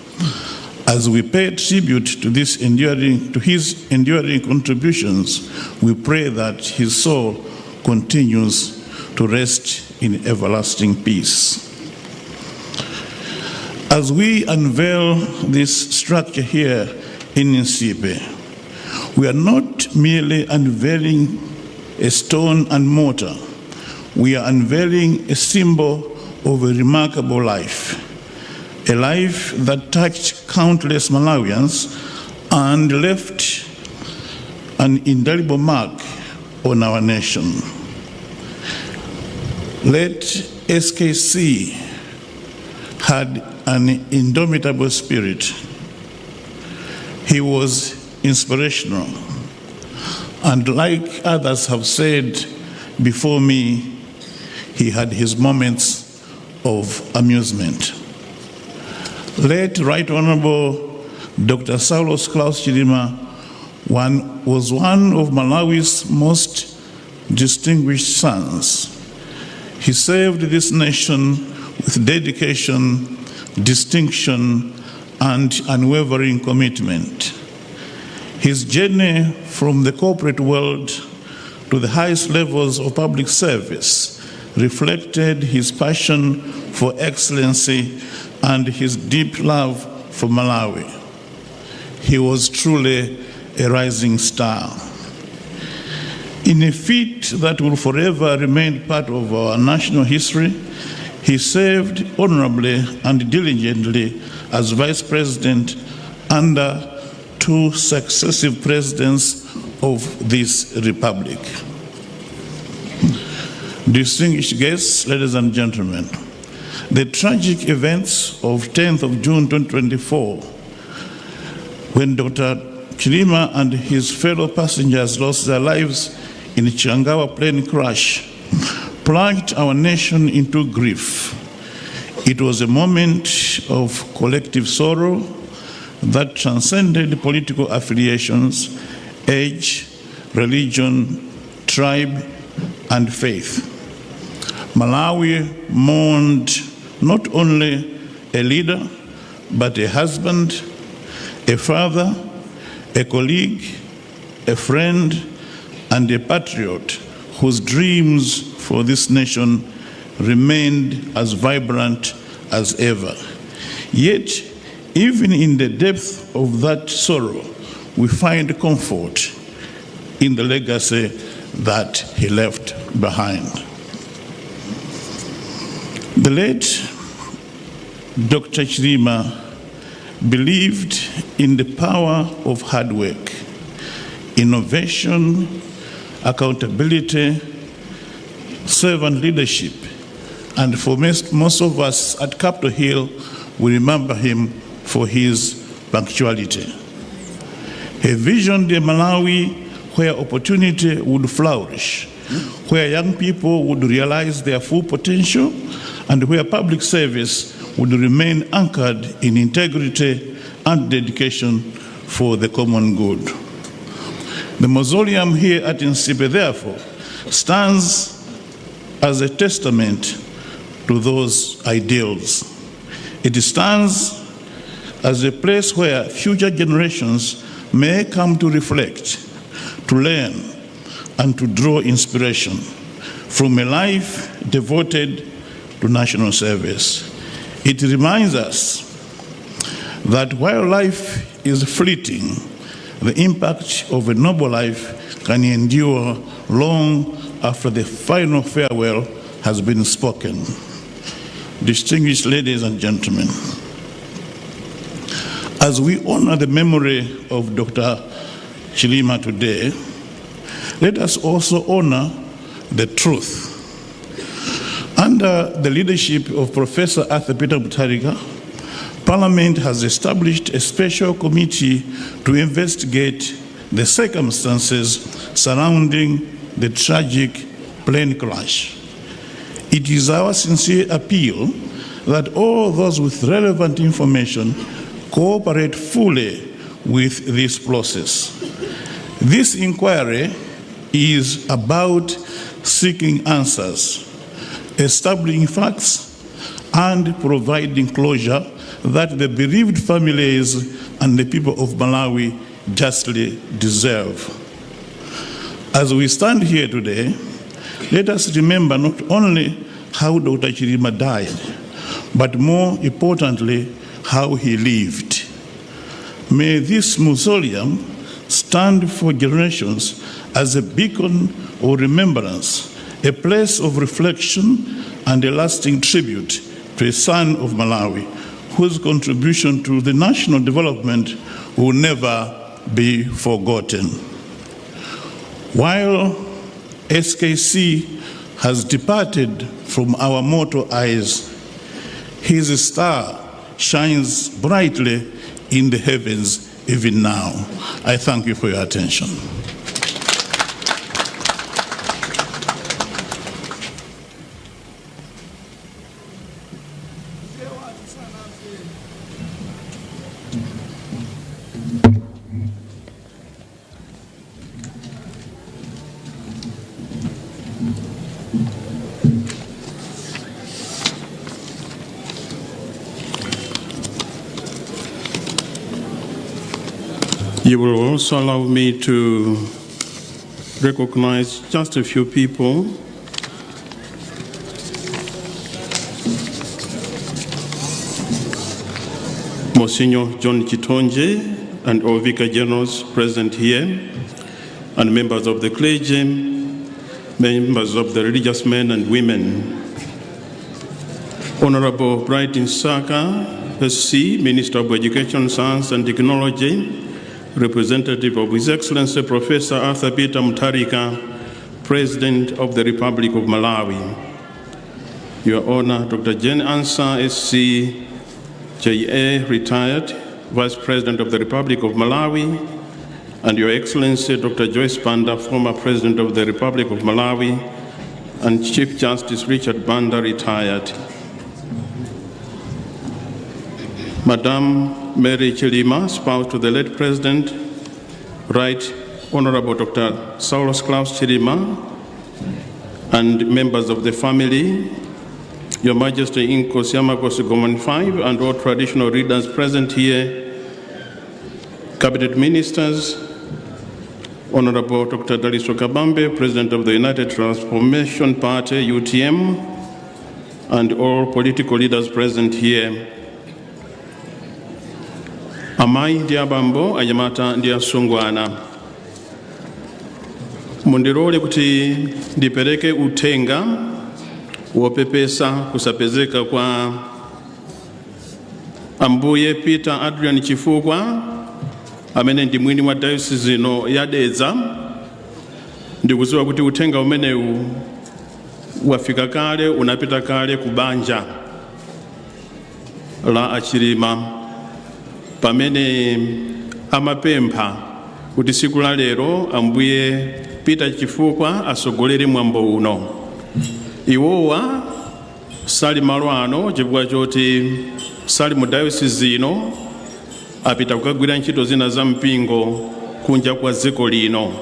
As we pay tribute to his enduring contributions, we pray that his soul continues to rest in everlasting peace. As we unveil this structure here in Nsipe, we are not merely unveiling a stone and mortar, we are unveiling a symbol of a remarkable life, a life that touched countless Malawians and left an indelible mark on our nation. Late SKC had an indomitable spirit. He was inspirational. And like others have said before me, he had his moments of amusement. Late Right Honorable Dr. Saulos Klaus Chilima was one of Malawi's most distinguished sons. He served this nation with dedication, distinction, and unwavering commitment. His journey from the corporate world to the highest levels of public service reflected his passion for excellency and his deep love for Malawi. He was truly a rising star. In a feat that will forever remain part of our national history, he served honorably and diligently as vice president under two successive presidents of this republic. Distinguished guests, ladies and gentlemen, the tragic events of 10th of June 2024, when Dr. Chilima and his fellow passengers lost their lives in the Chikangawa plane crash, plunged our nation into grief. It was a moment of collective sorrow that transcended political affiliations, age, religion, tribe, and faith. Malawi mourned not only a leader, but a husband, a father, a colleague, a friend, and a patriot whose dreams for this nation remained as vibrant as ever. Yet, even in the depth of that sorrow, we find comfort in the legacy that he left behind. The late Dr. Chilima believed in the power of hard work, innovation, accountability, servant leadership, and for most of us at Capitol Hill, we remember him for his punctuality. He visioned a Malawi where opportunity would flourish, where young people would realize their full potential, and where public service would remain anchored in integrity and dedication for the common good. The mausoleum here at Nsipe, therefore, stands as a testament to those ideals. It stands as a place where future generations may come to reflect, to learn, and to draw inspiration from a life devoted to national service. It reminds us that while life is fleeting, the impact of a noble life can endure long after the final farewell has been spoken. Distinguished ladies and gentlemen, as we honor the memory of Dr. Chilima today, let us also honor the truth. Under the leadership of Professor Arthur Peter Mutharika, Parliament has established a special committee to investigate the circumstances surrounding the tragic plane crash. It is our sincere appeal that all those with relevant information cooperate fully with this process. This inquiry is about seeking answers, establishing facts, and providing closure that the bereaved families and the people of Malawi justly deserve. As we stand here today, let us remember not only how Dr. Chilima died, but more importantly, how he lived. May this mausoleum stand for generations as a beacon of remembrance, a place of reflection, and a lasting tribute to a son of Malawi whose contribution to the national development will never be forgotten. While SKC has departed from our mortal eyes, his star shines brightly in the heavens even now. I thank you for your attention. You will also allow me to recognize just a few people. Monsignor John Chitonje and all Vicar Generals present here, and members of the clergy, members of the religious men and women, Honorable Bright Msaka, SC, Minister of Education, Science and Technology, representative of His Excellency Professor Arthur Peter Mutharika, President of the Republic of Malawi. Your Honor, Dr. Jane Ansah, SC, JA, retired, Vice President of the Republic of Malawi, and Your Excellency Dr. Joyce Banda, former President of the Republic of Malawi, and Chief Justice Richard Banda, retired. Madam Mary Chilima, spouse to the late President, Right Honorable Dr. Saulos Klaus Chilima, and members of the family, Your Majesty Inkosi ya Makosi Gomani 5, and all traditional leaders present here, Cabinet Ministers, Honorable Dr. Dalitso Kabambe, President of the United Transformation Party, UTM, and all political leaders present here. Amayi ndi abambo, anyamata ndi asungwana, mundilole kuti ndipereke uthenga wopepesa kusapezeka kwa Ambuye Peter Adrian Chifukwa, amene ndi mwini wa diocese ino ya Dedza. Ndikudziwa kuti uthenga umenewu wafika kale, unapita kale ku banja la Achilima, pamene amapempha kuti siku la lero Ambuye Peter Chifukwa asogolere mwambo uno. Iwowa sali malo ano chifukwa choti sali mu diocese ino, apita kukagwira ntchito zina za mpingo kunja kwa dziko lino.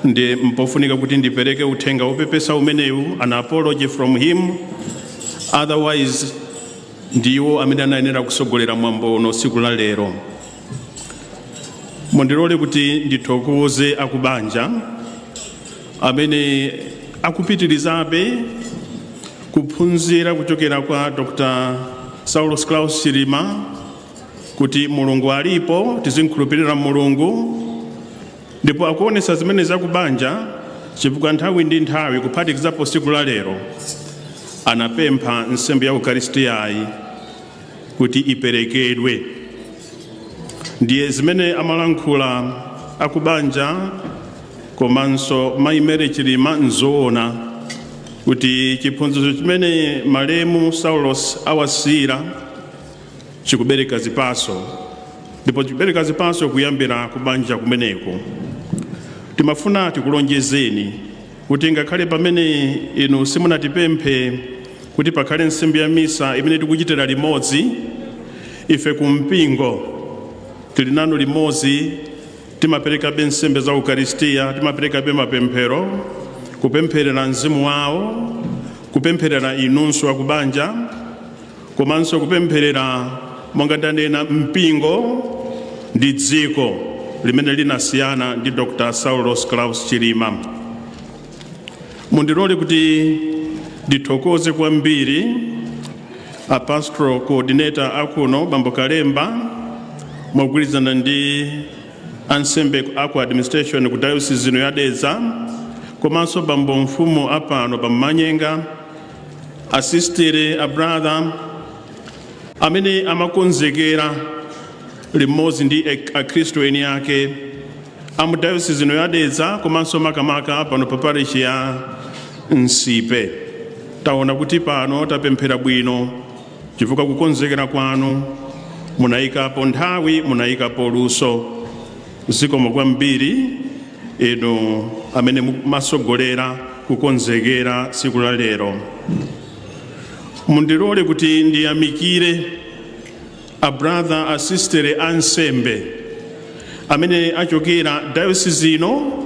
Ndi mpofunika kuti ndipereke uthenga wopepesa umenewu, an apology from him. Otherwise ndiwo amene anayenera kusogolera mwambo uno siku la lero. Mundilole kuti ndithokoze akubanja amene akupitirizabe kuphunzira kuchokera kwa Dr. Saulos Klaus Chilima kuti Mulungu alipo, tizinkhulupirira Mulungu. Ndipo akuonesa zimene zakubanja, chifukwa nthawi ndi nthawi, kuphatikizapo siku la lero, anapempha nsembe ya Ukaristiyayi kuti iperekedwe. Ndiye zimene amalankhula akubanja komanso Mayi Mary Chilima nzoona kuti chiphunzitso chimene malemu Saulos awasiyira chikubereka zipaso, ndipo chikubereka zipaso kuyambira kubanja kumeneko. Timafuna tikulonjezeni kuti ngakhale pamene inu simunatipemphe kuti pakhale nsembe ya misa imene tikuchitira limodzi, ife kumpingo tili nanu limodzi. Timaperekabe nsembe za Ukaristiya, timaperekabe mapemphero kupempherera mzimu wawo, kupempherera inunso akubanja, komanso kupempherera, monga ndanena, mpingo ndi dziko limene linasiyana ndi Dr. Saulos Klaus Chilima. Mundilole kuti ndithokoze kwambiri a pastoral coordinator akuno, Bambo Kalemba, mogwirizana ndi ansembe aku administration ku diocese ino ya Dedza, komanso bambo mfumu apano pammanyenga, asistere, a brother amene amakonzekera limodzi ndi akhristu eni ake amu diocese ino ya Dedza, komanso makamaka pano pa parish ya Nsipe. Taona kuti pano tapemphera bwino chifukwa kukonzekera kwanu munayikapo nthawi, munayikapo luso. Zikomo kwambiri inu amene mumasogolera kukonzekera tsiku la lero. Mundilole kuti ndiyamikire a brother, a sister ansembe amene achokera diocese ino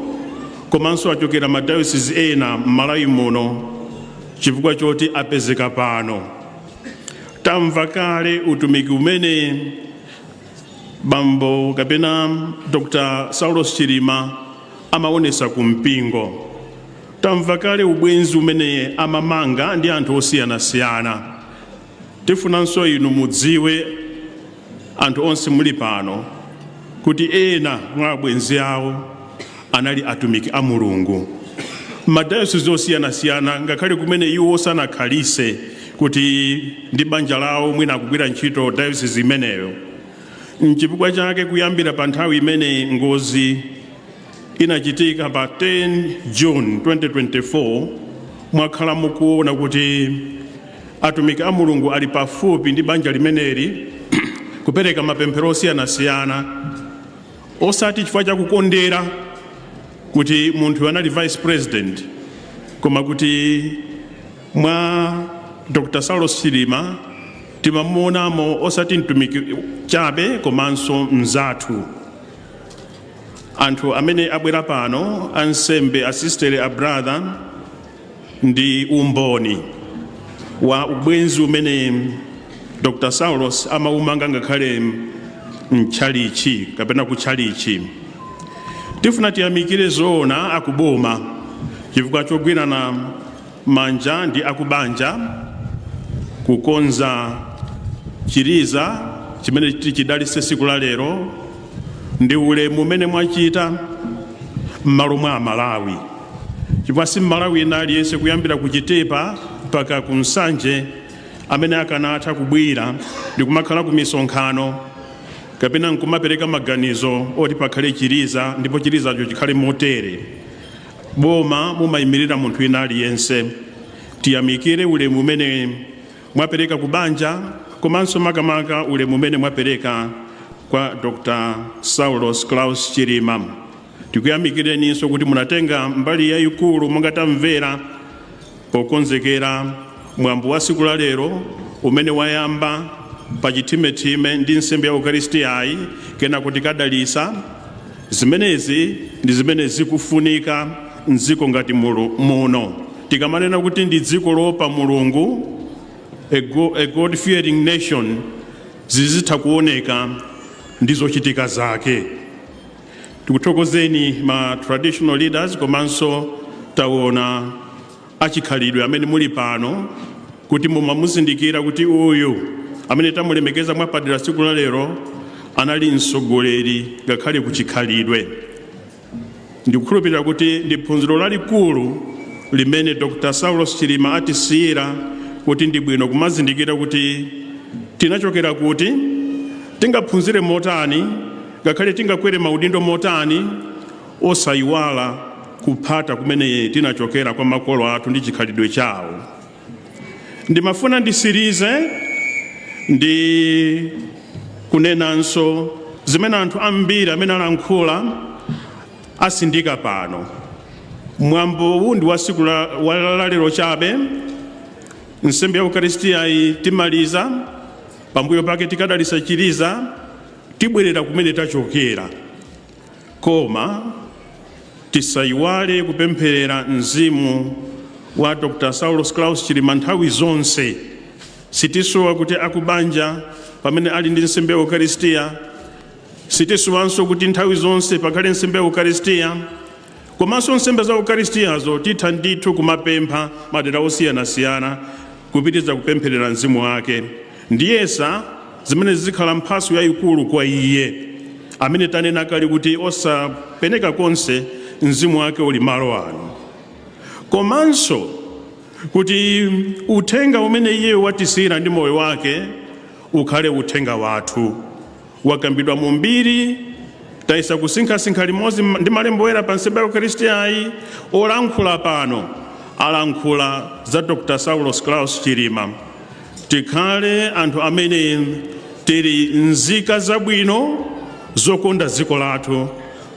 komanso achokera ma diocese ena m'Malawi muno, chifukwa choti apezeka pano. Tamva kale utumiki umene bambo kapena Dr. Saulos Chilima amaonesa ku mpingo. Tamva kale ubwenzi umene amamanga ndi anthu osiyanasiyana. Tifunanso inu mudziwe, anthu onse muli pano, kuti ena mwa abwenzi awo anali atumiki a Mulungu. Madayosisi osiyanasiyana, ngakhale kumene iwo sanakhalise kuti ndi banja lawo mwina akugwira ntchito dayosisi imeneyo. Nchifukwa chake kuyambira pa nthawi imene ngozi inachitika pa 10 June 2024, mwakhala mukuona kuti atumiki a Mulungu ali pafupi ndi banja limeneli kupereka mapemphero osiyanasiyana, osati chifukwa chakukondera kuti munthu anali vice president, koma kuti mwa Dr. Saulos Chilima timamuonamo osati mtumiki chabe komanso mzathu. Anthu amene abwera pano, ansembe, asistere, a brother, ndi umboni wa ubwenzi umene Dr. Saulos amaumanga ngakhale mtchalichi kapena kutchalichi. Tifuna tiyamikire zoona akuboma chifukwa chogwirana manja ndi akubanja kukonza chiliza chimene tichidalitse tsiku la lero, ndi ulemu umene mwachita m'malo mwa Amalawi, chifukwa si Mmalawi ena aliyense kuyambira ku Chitipa mpaka ku Nsanje amene akanatha kubwera ndi kumakhala ku misonkhano kapena nkumapereka maganizo oti pakhale chiliza ndipo chilizacho chikhale motere. Boma mumayimirira munthu wina aliyense. Tiyamikire ulemu umene mwapereka ku banja, komanso makamaka ulemu umene mwapereka kwa Dr. Saulos Klaus Chilima. Tikuyamikireninso kuti munatenga mbali yayikulu, monga tamvera, pokonzekera mwambo wa tsiku la lero umene wayamba pa chithimethime ndi nsembe ya Ukaristiyayi, kena kuti kadalisa. Zimenezi ndi zimene zikufunika mdziko ngati muno. Tikamanena kuti ndi dziko loopa Mulungu, a God fearing nation, zizitha kuoneka ndi zochitika zake. Tikuthokozeni ma traditional leaders komanso taona achikhalidwe amene muli pano, kuti mumamuzindikira kuti uyu amene tamulemekeza mwapadera tsiku la lero anali mtsogoleri ngakhale kuchikhalidwe. Ndikukhulupirira kuti ndi phunziro lalikulu limene Dr. Saulos Chilima atisiyira, kuti ndi bwino kumazindikira kuti tinachokera kuti, tingaphunzire motani, ngakhale tingakwere maudindo motani, osayiwala kuphata kumene tinachokera kwa makolo athu ndi chikhalidwe chawo. Ndimafuna ndisirize ndi kunenanso zimene anthu ambiri amene alankhula asindika pano. Mwambowu ndi wa tsiku la lero chabe. Nsembe ya Ukaristiyayi timaliza, pambuyo pake tikadalisa chiliza, tibwerera kumene tachokera. Koma tisayiwale kupempherera mzimu wa Dr. Saulos Klaus Chilima nthawi zonse. Sitisowa kuti akubanja pamene ali ndi nsembe ya Ukaristiya, sitisowanso kuti nthawi zonse pakhale nsembe ya Ukaristiya, komanso nsembe za Ukaristiyazo titha ndithu kumapempha madera osiyanasiyana kupitiriza kupempherera mzimu wake. Ndiyesa zimene zikhala mphatso yayikulu kwa iye amene tanena kale kuti osapeneka konse mzimu wake uli malo ano, komanso kuti uthenga umene iye watisiyira ndi moyo wake ukhale uthenga wathu. Wakambidwa mu mbiri, tayesa kusinkhasinkha limodzi ndi malembo oyera pa nsembe ya Ukaristiyayi. Olankhula pano alankhula za Dr. Saulos Klaus Chilima. Tikhale anthu amene tili nzika zabwino zokonda dziko lathu,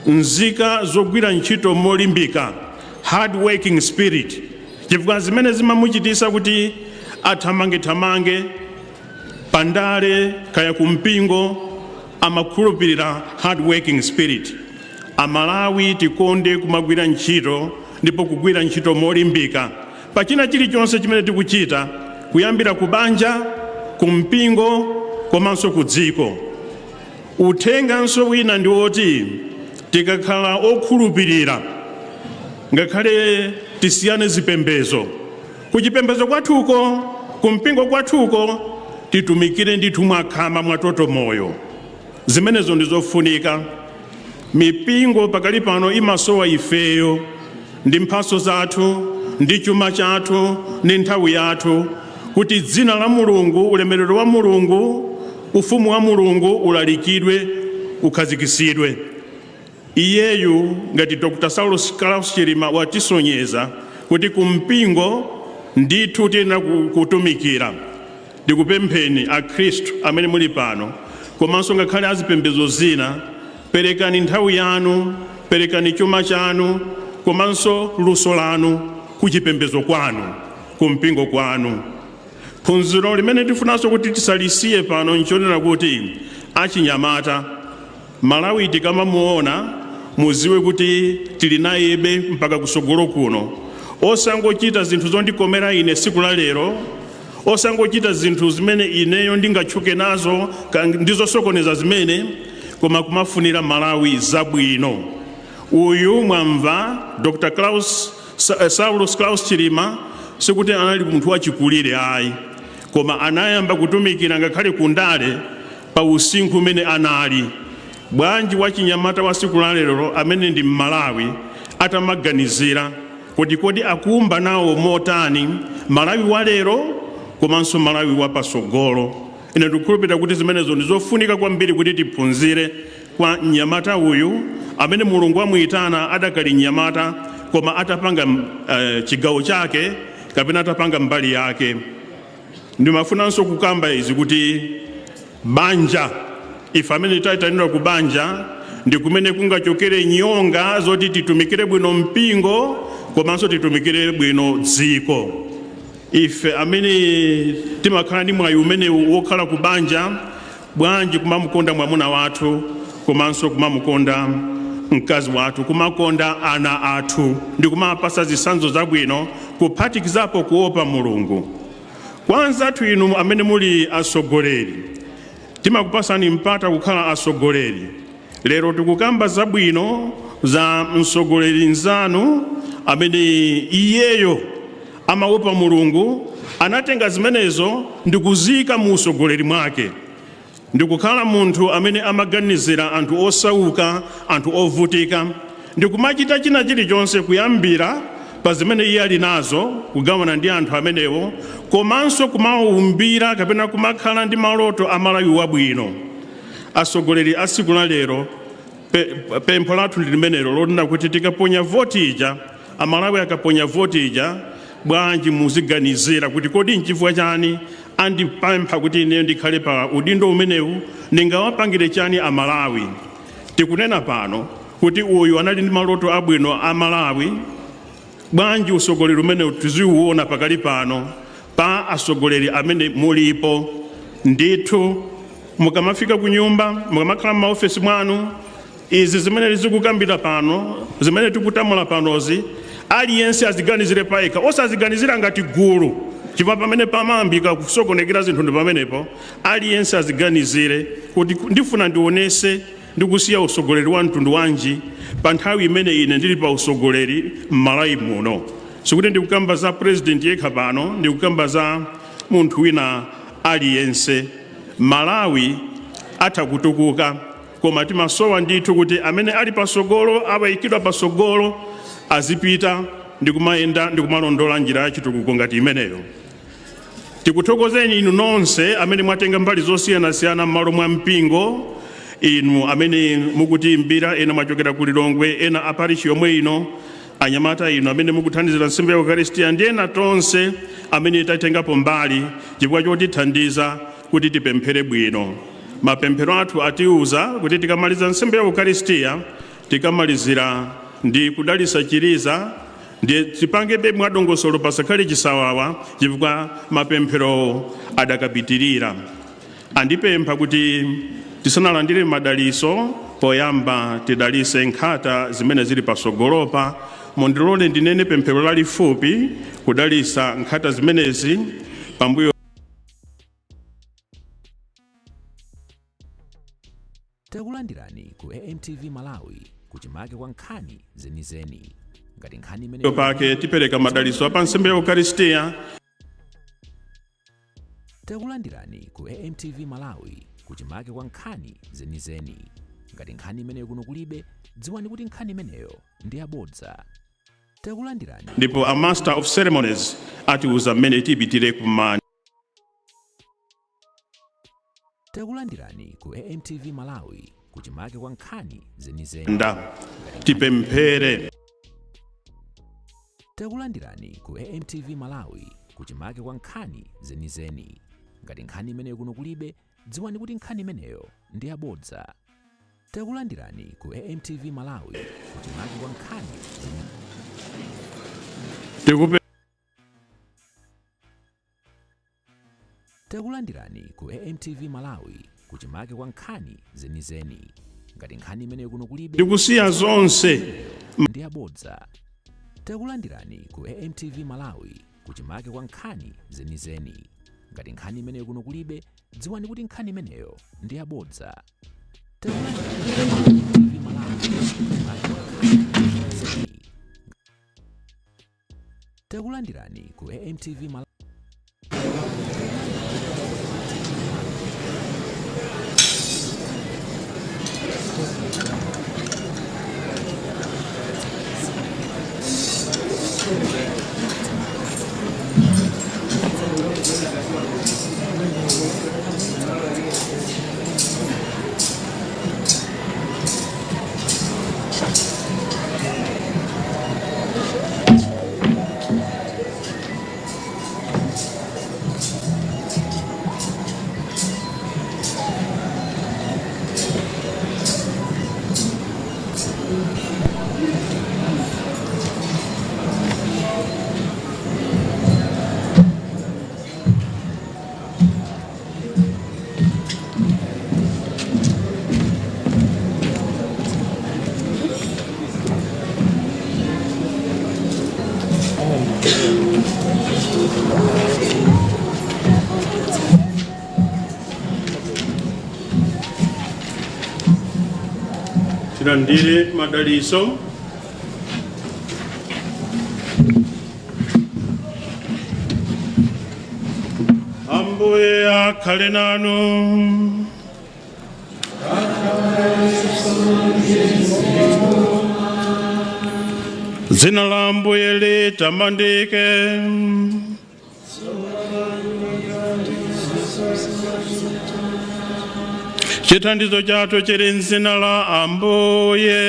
nzika zogwira ntchito molimbika, hard working spirit, chifukwa zimene zimamuchitisa kuti athamangethamange pandale kaya kumpingo, amakhulupirira hard working spirit. Amalawi tikonde kumagwira ntchito, ndipo kugwira ntchito molimbika pachina chilichonse chimene tikuchita, kuyambira ku banja, ku mpingo komanso ku dziko. Uthenganso wina ndi woti tikakhala okhulupirira, ngakhale tisiyane zipembezo, kuchipembezo kwathuko, kumpingo kwathuko, titumikire ndithu mwakhama, mwatoto moyo. Zimenezo ndi zofunika. Mipingo pakali pano imasowa ifeyo Ndi mphatso zathu, ndi chuma chathu, ndi nthawi yathu, kuti dzina la Mulungu, ulemerero wa Mulungu, ufumu wa Mulungu ulalikidwe, ukhazikisidwe. Iyeyu ngati Dr Saulos Klaus Chilima watisonyeza kuti kumpingo ndithu tiyenera kutumikira. Ndikupempheni akhristu amene muli pano, komanso ngakhale azipembedzo zina, perekani nthawi yanu, perekani chuma chanu komanso luso lanu kuchipembedzo kwanu, kumpingo kwanu. Phunziro limene tifunanso kuti tisalisiye pano nchonena kuti achinyamata, Malawi tikamamuona muziwe kuti tili nayebe mpaka kusogolo kuno. Osangochita zinthu zondikomera ine siku la lero, osangochita zinthu zimene ineyo ndingatchuke nazo ndizosokoneza zimene, koma kumafunira Malawi zabwino. Uyu mwamva Dr Klaus, Saulos Klaus Chilima, sikuti anali munthu wachikulire ayi, koma anayamba kutumikira ngakhale kundale pa usinkhu umene anali. Bwanji wachinyamata wa siku la lero amene ndi Mmalawi atamaganizira kuti kodi akumba nawo motani Malawi wa lero komanso Malawi wa pasogolo? Ine ndikukhulupirira kuti zimenezo ndi zofunika kwambiri kuti tiphunzire kwa mnyamata uyu amene Mulungu amuyitana adakali mnyamata, koma atapanga chigawo chake kapena atapanga mbali yake. Ndimafunanso kukamba izi kuti banja, ife amene tayitanidwa ku banja, ndi kumene kungachokere nyonga zoti titumikire bwino mpingo komanso titumikire bwino dziko. Ife amene timakhala ndi mwayi umene wokhala ku banja, bwanji kumamukonda mwamuna wathu komanso kumamukonda mkazi wathu, kumakonda ana athu ndi kumapasa zitsanzo zabwino, kuphatikizapo kuopa Mulungu. Kwa anzathu inu amene muli atsogoleri, timakupasani mpata kukhala atsogoleri. Lero tikukamba zabwino za mtsogoleri nzanu amene iyeyo amaopa Mulungu, anatenga zimenezo ndikuzika mu utsogoleri mwake, ndikukhala munthu amene amaganizira anthu osauka, anthu ovutika, ndikumachita china chilichonse kuyambira pa zimene iye ali nazo kugawana ndi anthu amenewo, komanso kumawumbira kapena kumakhala ndi maloto a Malawi wabwino. Atsogoleri a tsiku la lero, pempho lathu ndi limenelo lonena kuti tikaponya voti ija, Amalawi akaponya voti ija, bwanji muziganizira kuti kodi nchifukwa chani andipempha kuti ineyo ndikhale pa udindo umenewu? Ndingawapangire chani Amalawi? Tikunena pano kuti uyu anali ndi maloto abwino a Malawi. Bwanji usogoleri umenewu tiziuona pakali pano pa atsogoleri amene mulipo? Ndithu mukamafika ku nyumba, mukamakhala m'maofesi mwanu, izi zimene zikukambira pano, zimene tikutamula panozi, aliyense aziganizire payekha, osaziganizira ngati gulu, chifukwa pamene pamayambika kusokonekera zinthu ndi pamenepo. Aliyense aziganizire kuti ndifuna ndionese ndikusiya usogoleri wa mtundu wanji pa nthawi imene ine ndili pa usogoleri m'Malawi muno. Sikuti ndikukamba za president yekha pano, ndikukamba za munthu wina aliyense. Malawi atha kutukuka, koma timasowa ndithu kuti amene ali pasogolo, awayikidwa pasogolo, azipita ndikumayenda ndikumalondola njira ya chitukuko ngati imeneyo. Tikuthokozeni inu nonse amene mwatenga mbali zosiyanasiyana m'malo mwa mpingo, inu amene mukutiimbira, ena mwachokera ku Lilongwe, ena a parish yomwe ino, anyamata inu amene mukuthandizira nsembe ya Ukaristiya, ndi ena tonse amene tatengapo mbali chifukwa chotithandiza kuti tipemphere bwino. Mapemphero athu atiuza kuti tikamaliza nsembe ya Ukaristiya tikamalizira ndi kudalisa chiliza, ndiye tipangebe mwadongosolo, pasakhale chisawawa chifukwa mapemphero adakapitirira. Andipempha kuti tisanalandire madaliso, poyamba tidalise nkhata zimene zili pasogolopa. Mundilole ndinene pemphero lalifupi kudalisa nkhata zimenezi pambuyo. Takulandirani ku AMTV Malawi, kuchimake kwa nkhani zenizeni. Ngati nkhani imene pake tipereka madaliso apa nsembe ya Ukaristiya. Takulandirani ku AMTV Malawi, kuchimake kwa nkhani zenizeni. Ngati nkhani imeneyo kuno kulibe, dziwani kuti nkhani imeneyo ndi yabodza. Takulandirani. Ndipo a master of ceremonies atiuza mmene tipitire kumanda. Takulandirani ku AMTV Malawi, kuchimake kwa nkhani zenizeni. Tipemphere. Takulandirani ku AMTV Malawi, kuchimake kwa nkhani zenizeni. Ngati nkhani imeneyo kuno kulibe, dziwani kuti nkhani imeneyo ndi yabodza. Takulandirani ku AMTV Malawi, kuchimake kwa nkhani zenizeni. Tikupe Takulandirani ku AMTV Malawi, kuchimake kwa nkhani zenizeni. Ngati nkhani imeneyo kuno kulibe, Tikusiya zonse ndi yabodza. Takulandirani ku AMTV Malawi, kuchimake kwa nkhani zenizeni. Ngati nkhani imeneyo kuno kulibe, dziwani kuti nkhani imeneyo ndi yabodza. Takulandirani ku AMTV Malawi, kuchimake kwa nkhani zenizeni. Takulandirani ku AMTV Malawi. Tilandire madalitso. Ambuye akhale nanu. Dzina la Ambuye litamandike. Chithandizo chathu chili m'dzina la Ambuye.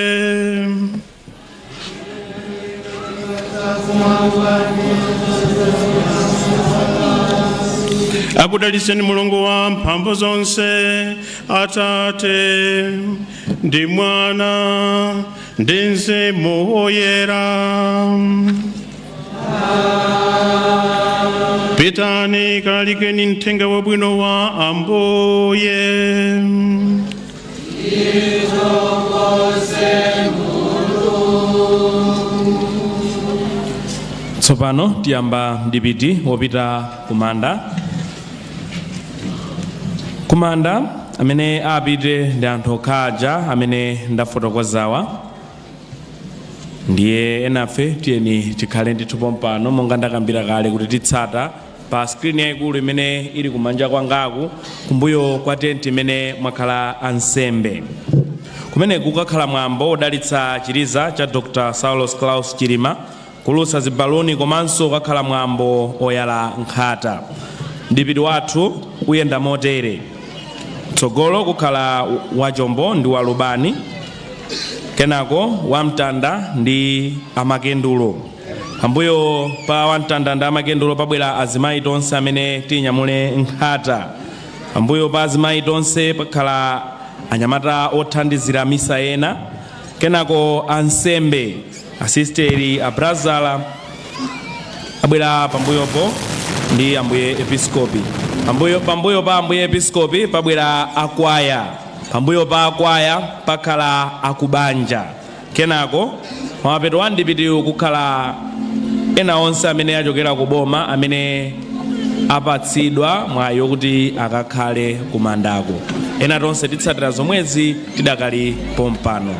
Akudalitseni Mulungu wa mphamvu zonse, Atate ndi Mwana ndi Mzimu Woyera. Pitani, kalalikeni mthenga wabwino wa Ambuye. Tsopano tiyamba mdipiti wopita kumanda. Kumanda amene apite ndi anthu okhaja amene ndafotokozawa. Ndiye enafe tiyeni tikhale ndithu pompano, monga ndakambira kale kuti titsata pa screen yayikulu imene ili kumanja kwangaku, kumbuyo kwa tenti imene mwakhala ansembe. Kumene kukakhala mwambo wodalitsa chiliza cha Dr Saulos Klaus Chilima, kulusa zibaluni, komanso kukakhala mwambo oyala nkhata. Mdipiti wathu uyenda motere: tsogolo kukhala wachombo ndi walubani, kenako wamtanda ndi amakendulo. Pambuyo pa wamtanda ndi amakendulo pabwera azimayi tonse amene tinyamule nkhata. Pambuyo pa azimayi tonse pakhala anyamata othandizira misa ena, kenako ansembe, asisteri, abrazala abwera pambuyopo ndi Ambuye Episkopi. Pambuyo pa Ambuye Episkopi pabwera akwaya. Pambuyo pa akwaya pakhala akubanja. Kenako pamapeto wa mdipitiwu kukhala ena onse amene achokera ku boma amene apatsidwa mwayi wokuti akakhale kumandako. Ena tonse titsatira zomwezi tidakali pompano.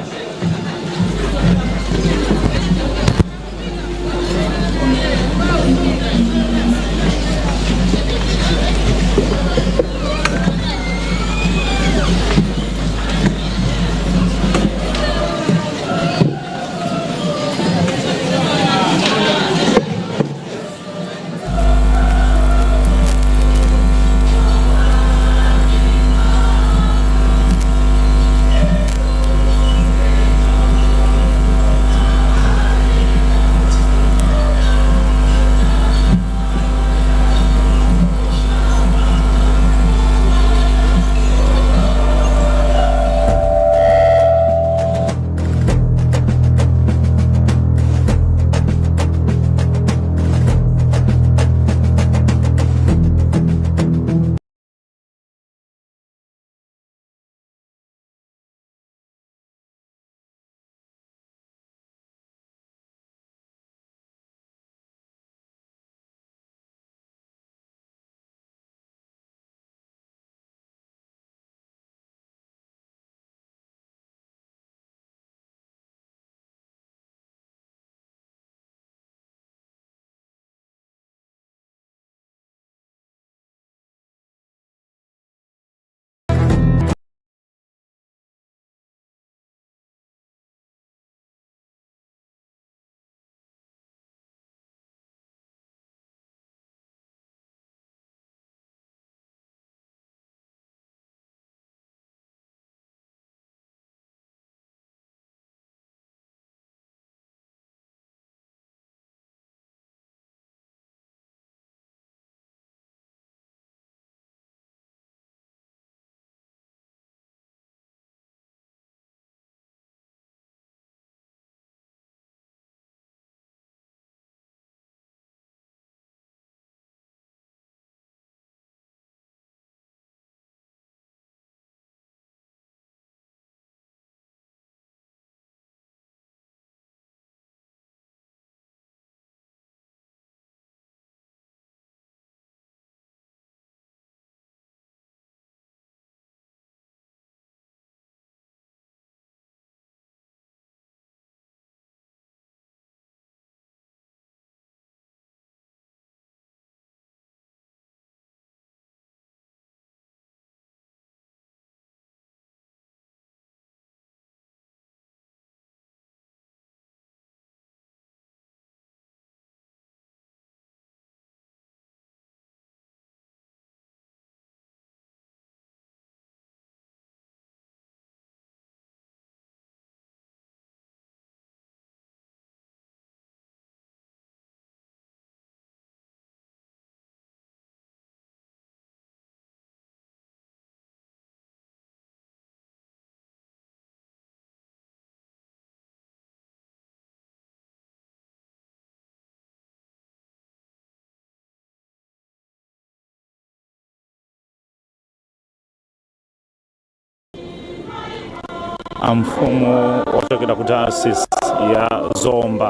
Amfumu ochokera ku Diocese ya Zomba.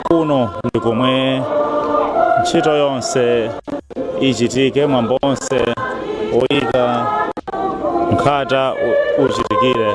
Kuno ndi komwe ntchito yonse ichitike, mwambo onse oyika nkhata uchitikire.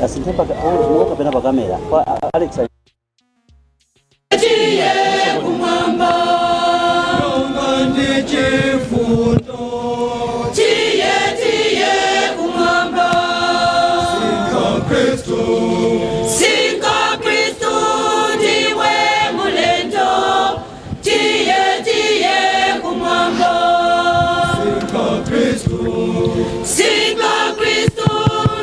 Asinthe kapena pakamera kwa Alex. Tiye kumwamba. Tiye, tiye kumwamba. Sinka Kristu ndiwe mulendo. Tiye, tiye kumwamba. Sinka Kristu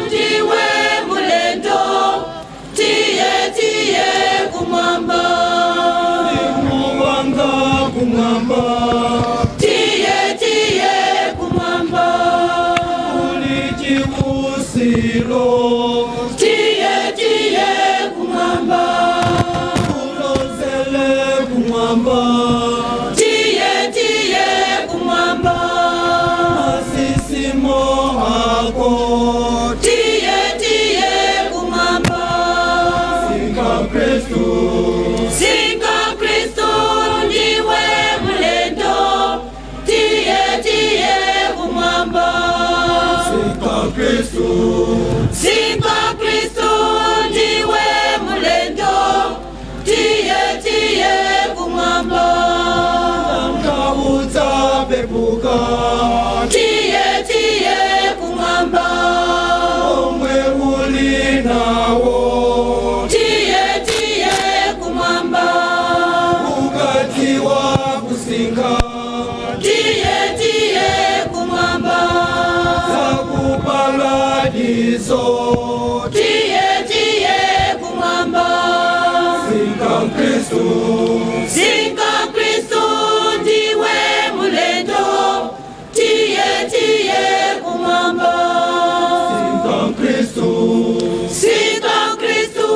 ndiwe mulendo. Tiye, tiye kumwamba. Tiye, tiye kumwamba. Tiye, tiye kumwamba. Tiye, tiye kumwamba. Tiye, tiye kumwamba. Sinka Kristu ndiwe mulendo. Tiye, tiye kumwamba. Sinka Kristu ndiwe mulendo. Tiye, tiye kumwamba. Tiye, tiye kumwamba. Tiye, tiye kumwamba. Tiye, tiye kumwamba. Tiye, tiye kumwamba. Sinka Kristu ndiwe mulendo. Tiye, tiye kumwamba. Sinka Kristu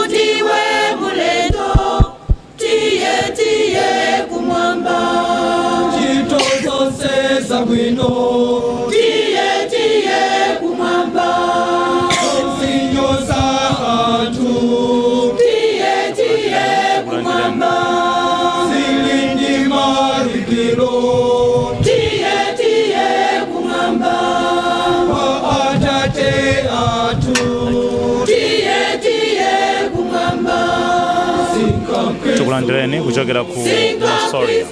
ndiwe mulendo. Tiye, tiye kumwamba. Zabwino. Tiye, tiye kumwamba. Zinyoza anthu. Tiye, tiye kumwamba. Zili ndi malipiro. Tiye, tiye kumwamba. Kwa atate athu. Tiye, tiye kumwamba. Tikulandireni kuchokera ku Mausoleum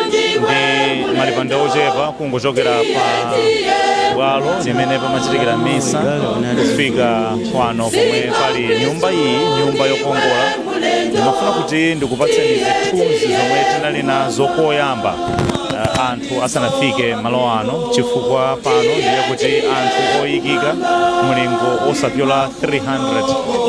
ndi malipande ochepa, kungochokera pa bwalo limene pamachitikira misa kufika pano pomwe pali nyumba iyi, nyumba yokongola. Ndimafuna kuti ndikupatseni zithunzi zomwe tinali nazo koyamba anthu asanafike malo ano, chifukwa pano ndiye kuti anthu oyikika mlingo osapyola 300.